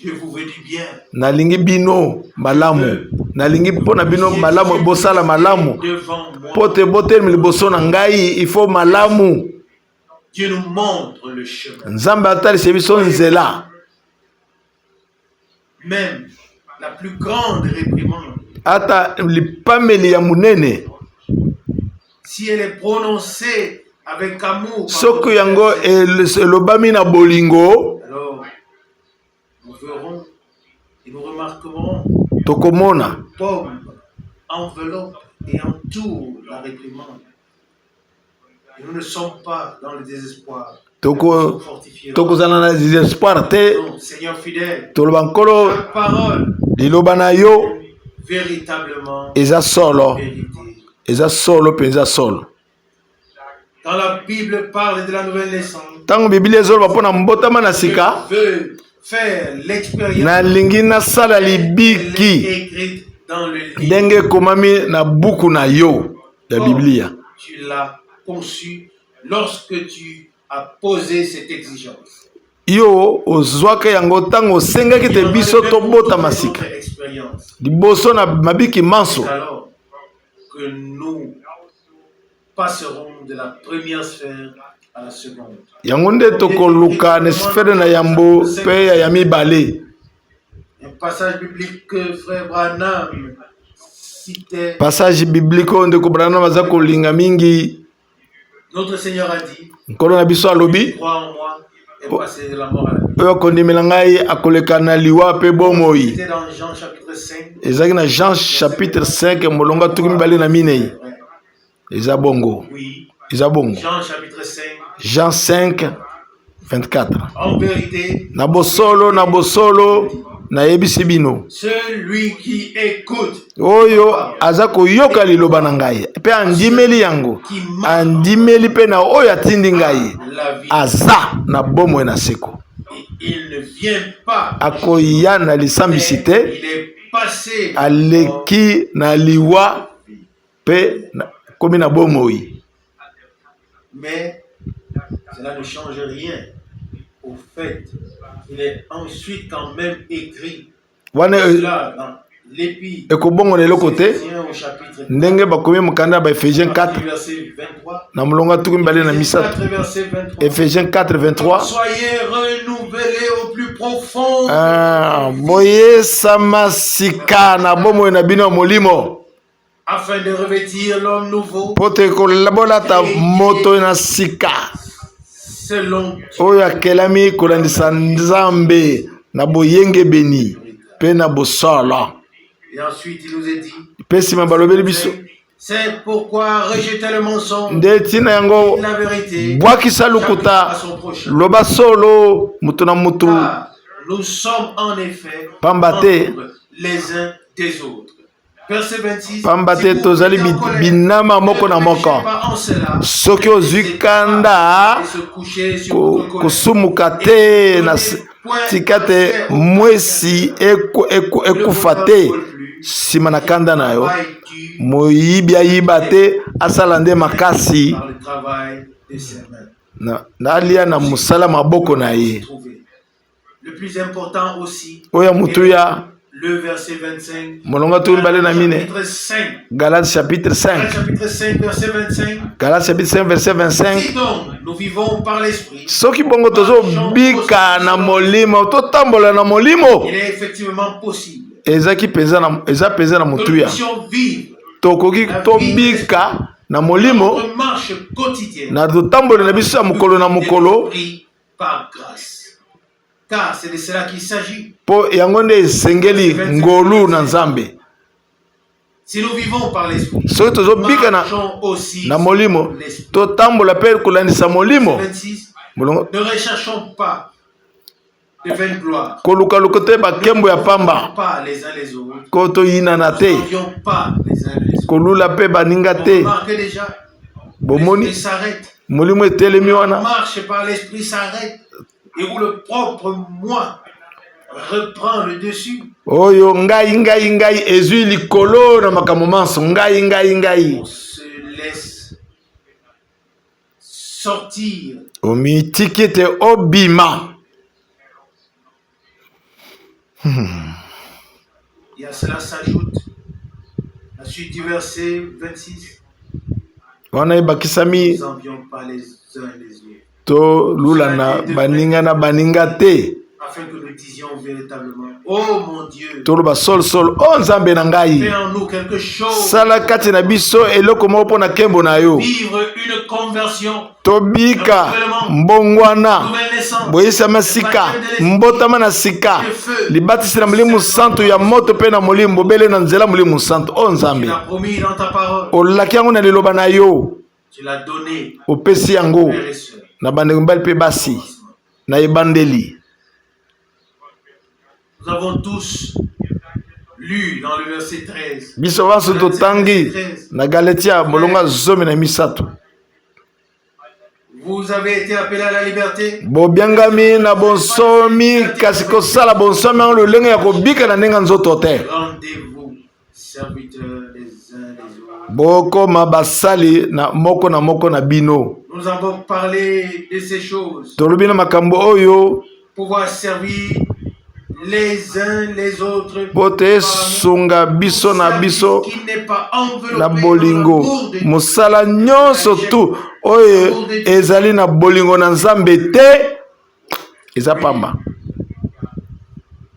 Je vous veux du bien. Nalingi bino malamu, nalingi mpo na bino malamu, bosala malamu Devant moi. mpo te botelemi liboso na ngai, il faut malamu. Dieu nous montre le chemin. Nzambe atalisa biso nzela. Même la plus grande réprimande, Ata lipameli ya monene, si elle est prononcée avec amour, par soki notre yango Père, elobami na bolingo, alors nous verrons et nous remarquerons tokomona pomme enveloppe et entoure la réprimande. Et nous ne sommes pas dans le désespoir. Nous sommes fortifiés. Tokozala na désespoir te. Non, Seigneur fidèle, Toloba Nkolo, ta parole liloba na yo véritablement eza solo, vérité. Eza solo mpenza solo. Quand la Bible parle de la nouvelle naissance, Ntango Biblia ezoloba mpo na mbotama na sika, je veux faire l'expérience nalingi nasala libiki écrite dans le livre. Ndenge ekomami na buku na yo ya Biblia. Tu l'as conçu lorsque tu as posé cette exigence. Yo ozwaka yango ntango osengaki te biso tobotama sika. Notre expérience. Liboso na mabiki manso. C'est alors que nous passerons de la première sphère à la seconde. Yango nde tokoluka na sphère na yambo mpe ya mibale. Un passage biblique que frère Branham citait. Passage biblique oyo ndeko Branham aza kolinga mingi. Notre Seigneur a dit, Nkolo na biso alobi, crois en moi Oyo akondimela ngai akoleka na liwa mpe bomoi. Ezalaki na Jean chapitre 5 molongo 24. Eza bongo. Eza bongo. Jean 5 24. Na bosolo, na bosolo, nayebisi bino, oyo aza koyoka liloba na ngai mpe andimeli yango, andimeli mpe na oyo atindi ngai, aza na bomoi na seko. Akoya na lisambisi te, aleki na liwa mpe komi na bomoi. Mais cela ne change rien au fait qu'il est ensuite quand même écrit wana ekobongola eloko te ndenge bakomi mokanda ya baephésiens 4 na molongo 23, Ephésiens 4 23. Ah, boyesama sika na bomoi na bino ya molimo afin de revêtir l'homme nouveau mpo te bolata moto na sika selon oyo akelami kolandisa Nzambe na boyengebeni mpe na bosolo. Et ensuite, il nous est dit: Mpe nsima balobeli biso: C'est pourquoi rejetez le mensonge, Nde ntina yango la vérité bwakisa lokuta, à son prochain. Loba solo moto na moto. Car nous sommes en effet Pamba te membres les uns des autres. Verset 26. Pamba te tozali binama moko na moko. Soki ozwi kanda, kosumuka te, na tika te mwesi ekufa te nsima na kanda na yo. Moyibi ayiba te, asala nde makasi na alia na mosala maboko na ye. Oyo ya motuya, molongo 24, Galates chapitre 5, Galates chapitre 5 verset 25: soki bongo tozobika na molimo, totambola na molimo. Ezaki mpenza, eza mpenza na motuya, tokoki tobika na molimo na totambola na biso ya mokolo na mokolo, mpo yango nde esengeli ngolu na Nzambe. Soki tozobika na molimo, totambola mpe kolandisa molimo. Kolukaluka te bakembo ya pamba, ko toyinana te, kolula mpe baninga te. Bomoni, molimo etelemi wana. Et où le propre moi reprend le dessus. Oyo ngai, ngai, ngai ezwi likolo na makambo manso, ngai, ngai, ngai. On se laisse sortir. Omitiki ete obima. Et à cela s'ajoute la suite du verset 26. Wana ebakisami: Nous envions pas les uns les autres. Tolula na baninga na baninga te. Afin que nous disions véritablement: Oh mon Dieu, Toloba solo solo: o Nzambe na ngai, fais en nous quelque chose. Sala kati na biso eloko moko mpo na nkembo na yo. Vivre une conversion, Tobika mbongwana, nouvelle naissance, boyisama sika, mbotama na sika, libatisi na Molimo Santu ya moto mpe na molimo, bobele na nzela Molimo Santu. O Tu Nzambe, l'as promis dans ta parole. Olaki yango na liloba na yo. Tu l'as donné, Opesi yango frères et sœurs. Na bandeko mibali mpe basi na ebandeli. Nous avons tous lu dans le verset 13. Biso banso totangi na Galatia molongo 13. Vous avez été appelés à la liberté. Bobiangami na bonsomi, kasi kosala bonsomi yango lolenge ya kobika na ndenge ya nzoto te. Rendez-vous serviteurs les uns les autres. Bokoma basali na moko na moko na bino. Nous avons parlé de ces choses. Tolobi na makambo oyo. Pouvoir servir les uns les autres. Mpo te esunga biso na biso Qui n'est pas enveloppé na dans bolingo. l'amour de Dieu. Mosala nyonso tu oyo ezali na bolingo na Nzambe te eza pamba.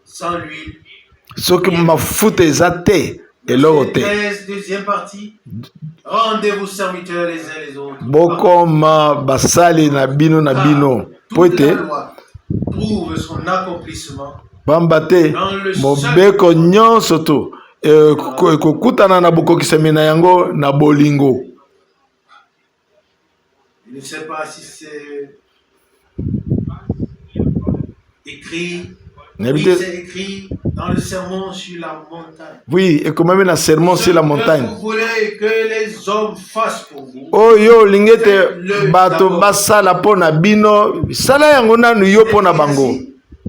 Sans l'huile. Soki mafuta eza te, eloko te. 13, deuxième partie. Rendez-vous serviteurs les uns les autres. Bokoma basali na bino na bino, mpo ete Toute la loi. trouve son accomplissement Pamba te mobeko nyonso to ekokutana na bokokisami na yango na bolingo. Je ne sais pas si c'est écrit. Nayebi Oui, te. c'est écrit dans le sermon sur la montagne. Oui, ekomami na sermon Ce sur la que montagne. vous voulez que les hommes fassent pour vous, Oyo olingi ete bato basala mpo na bino, sala yango nanu yo mpo na bango.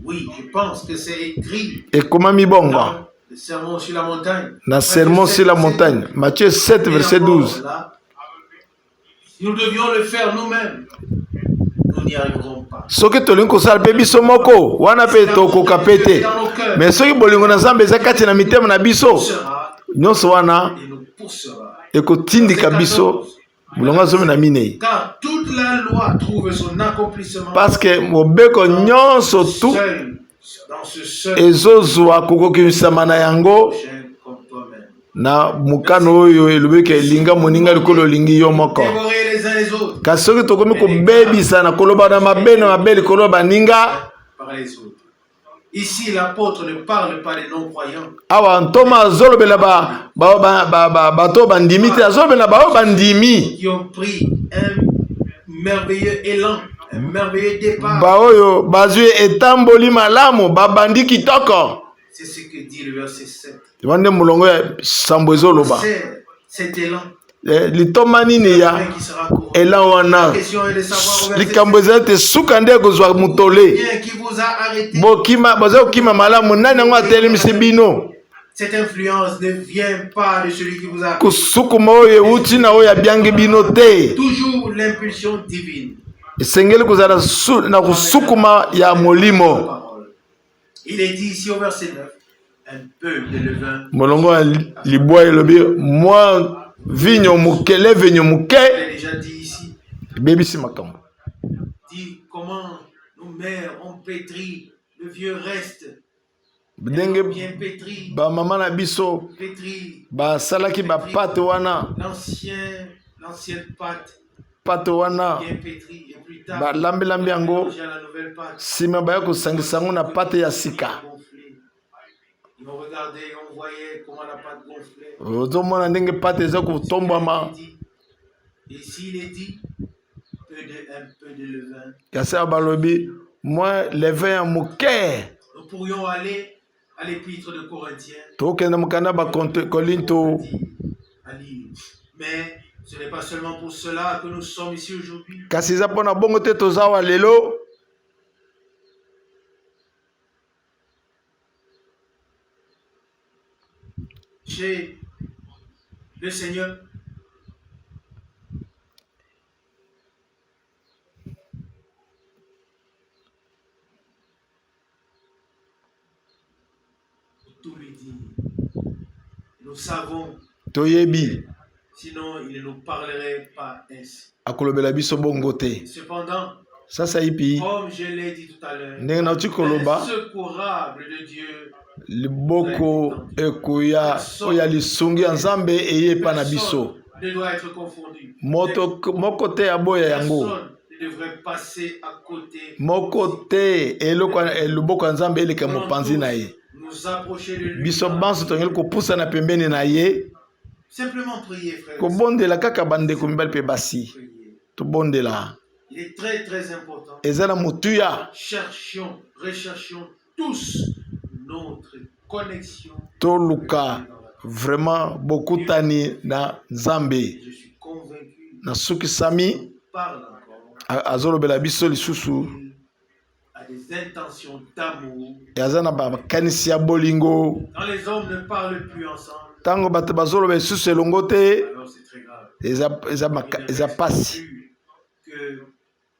Oui, je pense que c'est écrit Ekomami bongo dans le sermon sur la montagne. na sermon Matthieu sur la 7, montagne, Matthieu 7 Et verset encore 12. là, si nous devions le faire nous-mêmes, nous n'y arriverons pas. Soki tolingi kosala mpe biso moko wana mpe tokoka mpe te, me soki bolingo na Nzambe eza kati na mitema na biso, Poussera nyonso wana et nous poussera. ekotindika biso. Molongo ya 14. Car toute la loi trouve son accomplissement Parce que mobeko nyonso tu seul, dans ce seul ezozwa kokokisama na yango j'aime comme toi-même. na mokano oyo elobi ke elinga moninga likolo olingi yo moko. Dévorer les uns les autres Kasi soki tokomi kobebisa na koloba na mabe na mabe likolo ya baninga, par les autres. Ici, l'apôtre ne parle pas des non-croyants. awa ntoma azolobela bato oyo bandimi te, azolobela baoyo bandimi, qui ont pris un merveilleux élan, un merveilleux départ. baoyo bazwi etamboli malamu, babandi kitoko. C'est ce que dit le verset 7. Wana nde molongo ya 7 ezoloba. C'est cet élan Litomba nini ya qui sera couronné. elan wana? La question est de savoir au verset Likambo 7, ezali te suka nde ekozwa motole. bien qui vous a arrêté. Bokima, boza kokima malamu, nani yango atelemisi bino? Cette influence ne vient pas de celui qui vous a appelé. Kosukuma oyo euti na oyo abiangi bino te. Toujours l'impulsion divine. Esengeli kozala na kosukuma ya molimo. Parole. Il est dit ici au verset 9, un peu de levain. Molongo ya 9 elobi mwa vinyo moke, levinyo moke Je l'ai déjà dit ici. ebebisi makambo. Dit comment nos mères ont pétri le vieux reste. Ndenge Bien pétri, bamama na biso pétri basalaki bapate wana, l'ancien, l'ancienne pâte pate wana bien pétrie et plus tard balambilambi yango, mélangé à la nouvelle pâte. nsima baya kosangisa yango na pate ya sika. Gonflée. Ils ont regardé, on voyait comment la pâte gonflait. Ozomona ndenge pate eza kotombwama. Il dit, et s'il est dit, peu de, un peu de levain, Kasi awa balobi mwa levain ya moke. nous pourrions aller à l'épître de Corinthiens. Tokende mokanda Bakolinto. À lire. Mais ce n'est pas seulement pour cela que nous sommes ici aujourd'hui. Kasi eza mpona bongo te toza awa lelo. Chez le Seigneur. Pour tout lui dire. Nous savons, Toyebi sinon il ne nous parlerait pas ainsi. akolobela biso bongo te. Cependant, Sasa ipi comme je l'ai dit tout à l'heure, ndenge nauti koloba, l'insecourable de Dieu, liboko ekoya oyo ya lisungi ya Nzambe eye epa na biso. personne ne doit être confondu. Moto moko te aboya yango. Personne ne devrait passer à côté. Moko te eloko loboko ya Nzambe eleka Nous mopanzi na ye. Nous approcher de lui. Biso banso tongeli kopusana pembeni na ye. Simplement prier, frère. Kobondela kaka bandeko mibali mpe basi. Prier. Tobondela. Il est très très important. Eza na motuya. Cherchions, recherchions tous notre connexion. Toluka vraiment bokutani na Nzambe. Et je suis convaincu, Nasukisami il parle encore. azolobela biso lisusu. Il a des intentions d'amour. Aza na bakanisi ya bolingo. Quand les hommes ne parlent plus ensemble, Ntango bato bazoloba lisusu elongo te, alors c'est très grave. eza Il ne eza reste pasi. plus que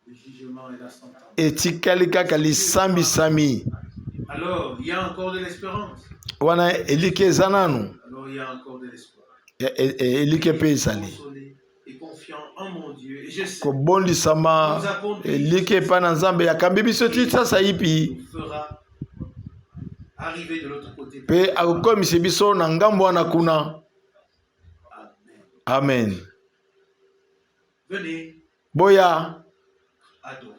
le jugement et la sentence. Etikali kaka lisambisami. Alors, il y a encore de l'espérance. Wana eliki eza nanu. Alors, il y a encore de l'espoir. Eliki mpe ezali. Consolé et confiant en mon Dieu. Et je sais Kobondisama eliki epai na Nzambe akambi biso ti sasa ipi nous fera arriver de l'autre côté. mpe akokomisa biso na ngambo wana kuna. Amen. Amen. Venez, Boya adorons.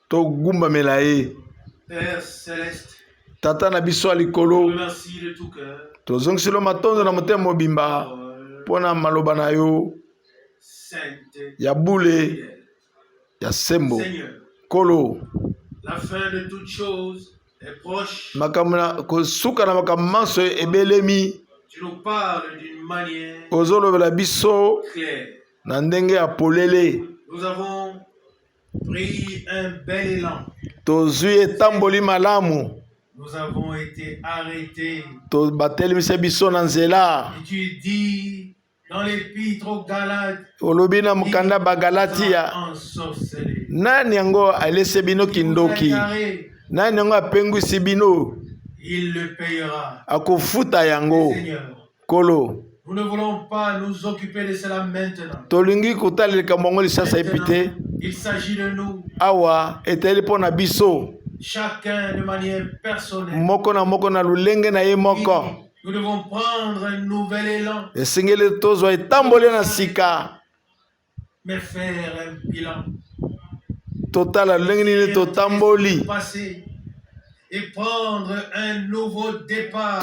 togumbamela ye. Père céleste, Tata na biso ya likolo, je te remercie de tout cœur. tozongiseli yo matondo na motema mobimba Parole mpo na maloba na yo sainte, ya bule fidèle. ya sembo. Seigneur, Nkolo, la fin de toutes choses est proche. makambo na kosuka na makambo manso ebelemi. Tu nous parles d'une manière Ozolobela biso claire. na ndenge ya polele. Nous avons pris un bel élan. Tozwi etamboli malamu. Nous avons été arrêtés. To batelemisa biso na nzela. Et tu dis dans l'épître aux Galates, Olobi na mokanda qui Bagalatia, vous a ensorcelé, nani yango alese bino qui vous a kindoki? égaré, Nani yango apengwisi bino? il le payera. Akofuta yango. Seigneur, Nkolo, nous ne voulons pas nous occuper de cela maintenant. tolingi kotala likambo yango lisasa epi te. Maintenant, il s'agit de nous, Awa etali mpo na biso, chacun de manière personnelle. moko na moko na lolenge na ye moko. Nous devons prendre un nouvel élan, Esengeli tozwa etamboli na sika, mais faire un bilan. totala lolenge nini totamboli, Passé et prendre un nouveau départ.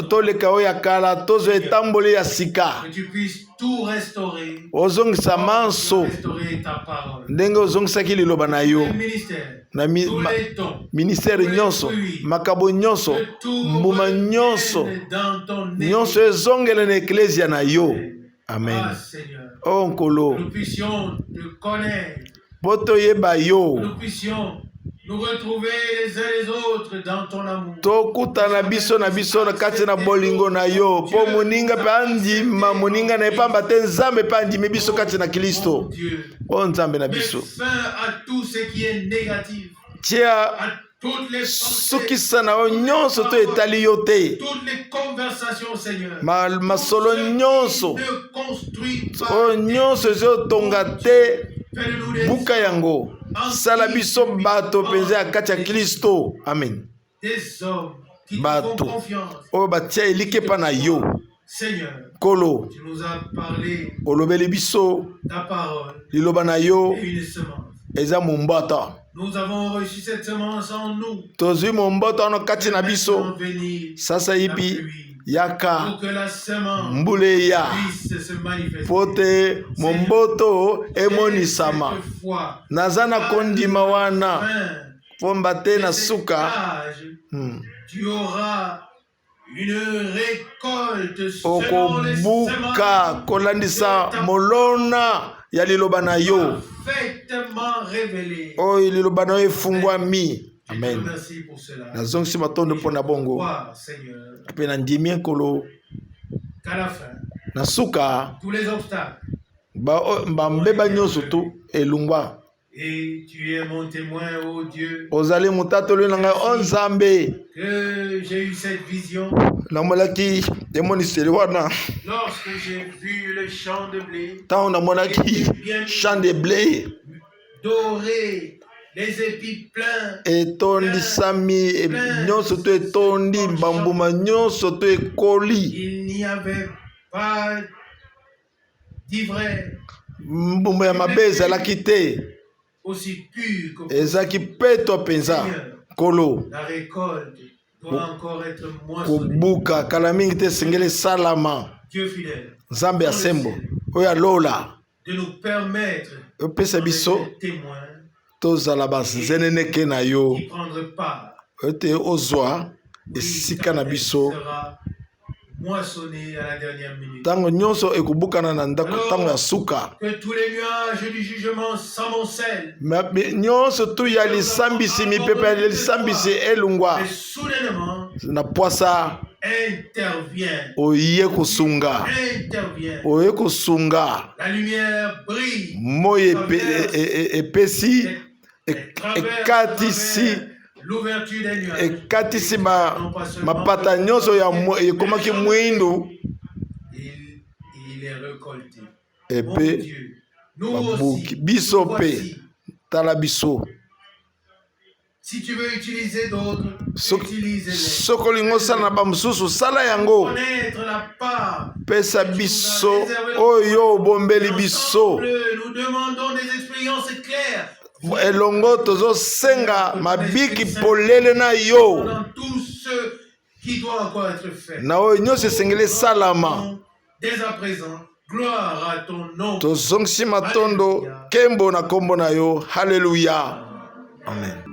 toleka oyo ya kala, tozwa etamboli ya sika. Que tu puisses tout restaurer. Ozongisa manso Restaurer ta parole. ndenge ozongisaki liloba na yo Les ministères, na mi, tous ma, les dons, ministère nyonso, makabo nyonso, que tout mbuma nyonso, revienne dans ton nyonso église. ezongele na eklezia na yo. Amen. Ah Seigneur, O que Nkolo, nous puissions te connaître, mpo toyeba que yo, nous puissions nous retrouver les uns les autres dans ton amour. tokutana biso na biso na kati na bolingo na yo, mpo moninga mpe andima moninga na ye, pamba te Nzambe mpe andimi biso kati na Mon Kristo. Dieu, O Nzambe na mets biso, fin à tout ce qui est négatif, tia à toutes les pensées, sukisa na yo nyonso to etali yo te, toutes les conversations, Seigneur. masolo Tout ce qui nyonso ne construit pas oyo nyonso ezotonga te, Fais de nous des, buka yango, sala biso bato mpenza ya kati ya Kristo. Amen. des hommes qui te font Bato confiance. oyo batia elike epa na yo. Seigneur, Nkolo, tu nous as parlé olobeli biso ta parole liloba na yo et une semence. eza momboto. Nous avons reçu cette semence en nous. Tozwi momboto wana kati na biso. Maintenant, venir Sasa la yipi pluie yaka pour que la semence mbula eya puisse se manifester. po te momboto emonisama. J'ai cette foi Naza na kondima wana fin pomba te de na cet suka. âge, tu auras une récolte selon les Okobuka semences kolandisa de ta molona ya liloba na yo parfaitement révélée. oyo liloba na yo efungwami. Je te Amen. remercie pour cela. Nazongisi matondo mpo na bongo Crois, Seigneur, mpe na ndimi Nkolo, qu'à la fin, na suka tous les obstacles, bambeba nyonso tu elungwa. et tu es mon témoin, ô Dieu, Ozali motatoli na ngai, o Nzambe. que j'ai eu cette vision Namonaki emoniseli wana lorsque j'ai vu le champ de blé ntango namonaki champ de blé doré, les épis pleins, etondisami, nyonso to etondi bambuma nyonso to ekoli. il n'y avait pas d'ivraie Mbuma ya mabe ezalaki te, aussi pur que ezalaki peto mpenza. Nkolo, la récolte doit encore être moissonnée. kobuka kala mingi te esengeli esalama. Dieu fidèle, Nzambe ya sembo oyo alola, de nous permettre opesa biso d'être témoins, tozala banzeneneke na yo, d'y prendre part. ete ozwa Oui, esika na quand elle biso sera moissonnée à la dernière minute. ntango nyonso ekobukana na ndako ntango ya suka. Que tous les nuages du jugement s'amoncellent, Nyonso tu ya lisambisi, mipepe ya lisambisi elungwa mais soudainement na pwasa. intervient. Oye kosunga, Intervient. oye kosunga. La lumière brille. Moi epesi Elle traverse ekatisi à travers l'ouverture des nuages. ekatisi mapata nyonso ya ekomaki mwindu. Il est récolté. Mon Epe Dieu, nous babuki aussi, biso mpe voici. tala biso. Si tu veux utiliser d'autres, utilise-les. Soki olingi osala na bamosusu, sala yango. Connaître la part. Pesa biso oyo obombeli biso. Ensemble, nous demandons des expériences claires. Elongo tozosenga mabiki polele na yo na oyo nyonso esengeli esalama. Tozongisi matondo, nkembo na nkombo na yo. Haleluya, amen.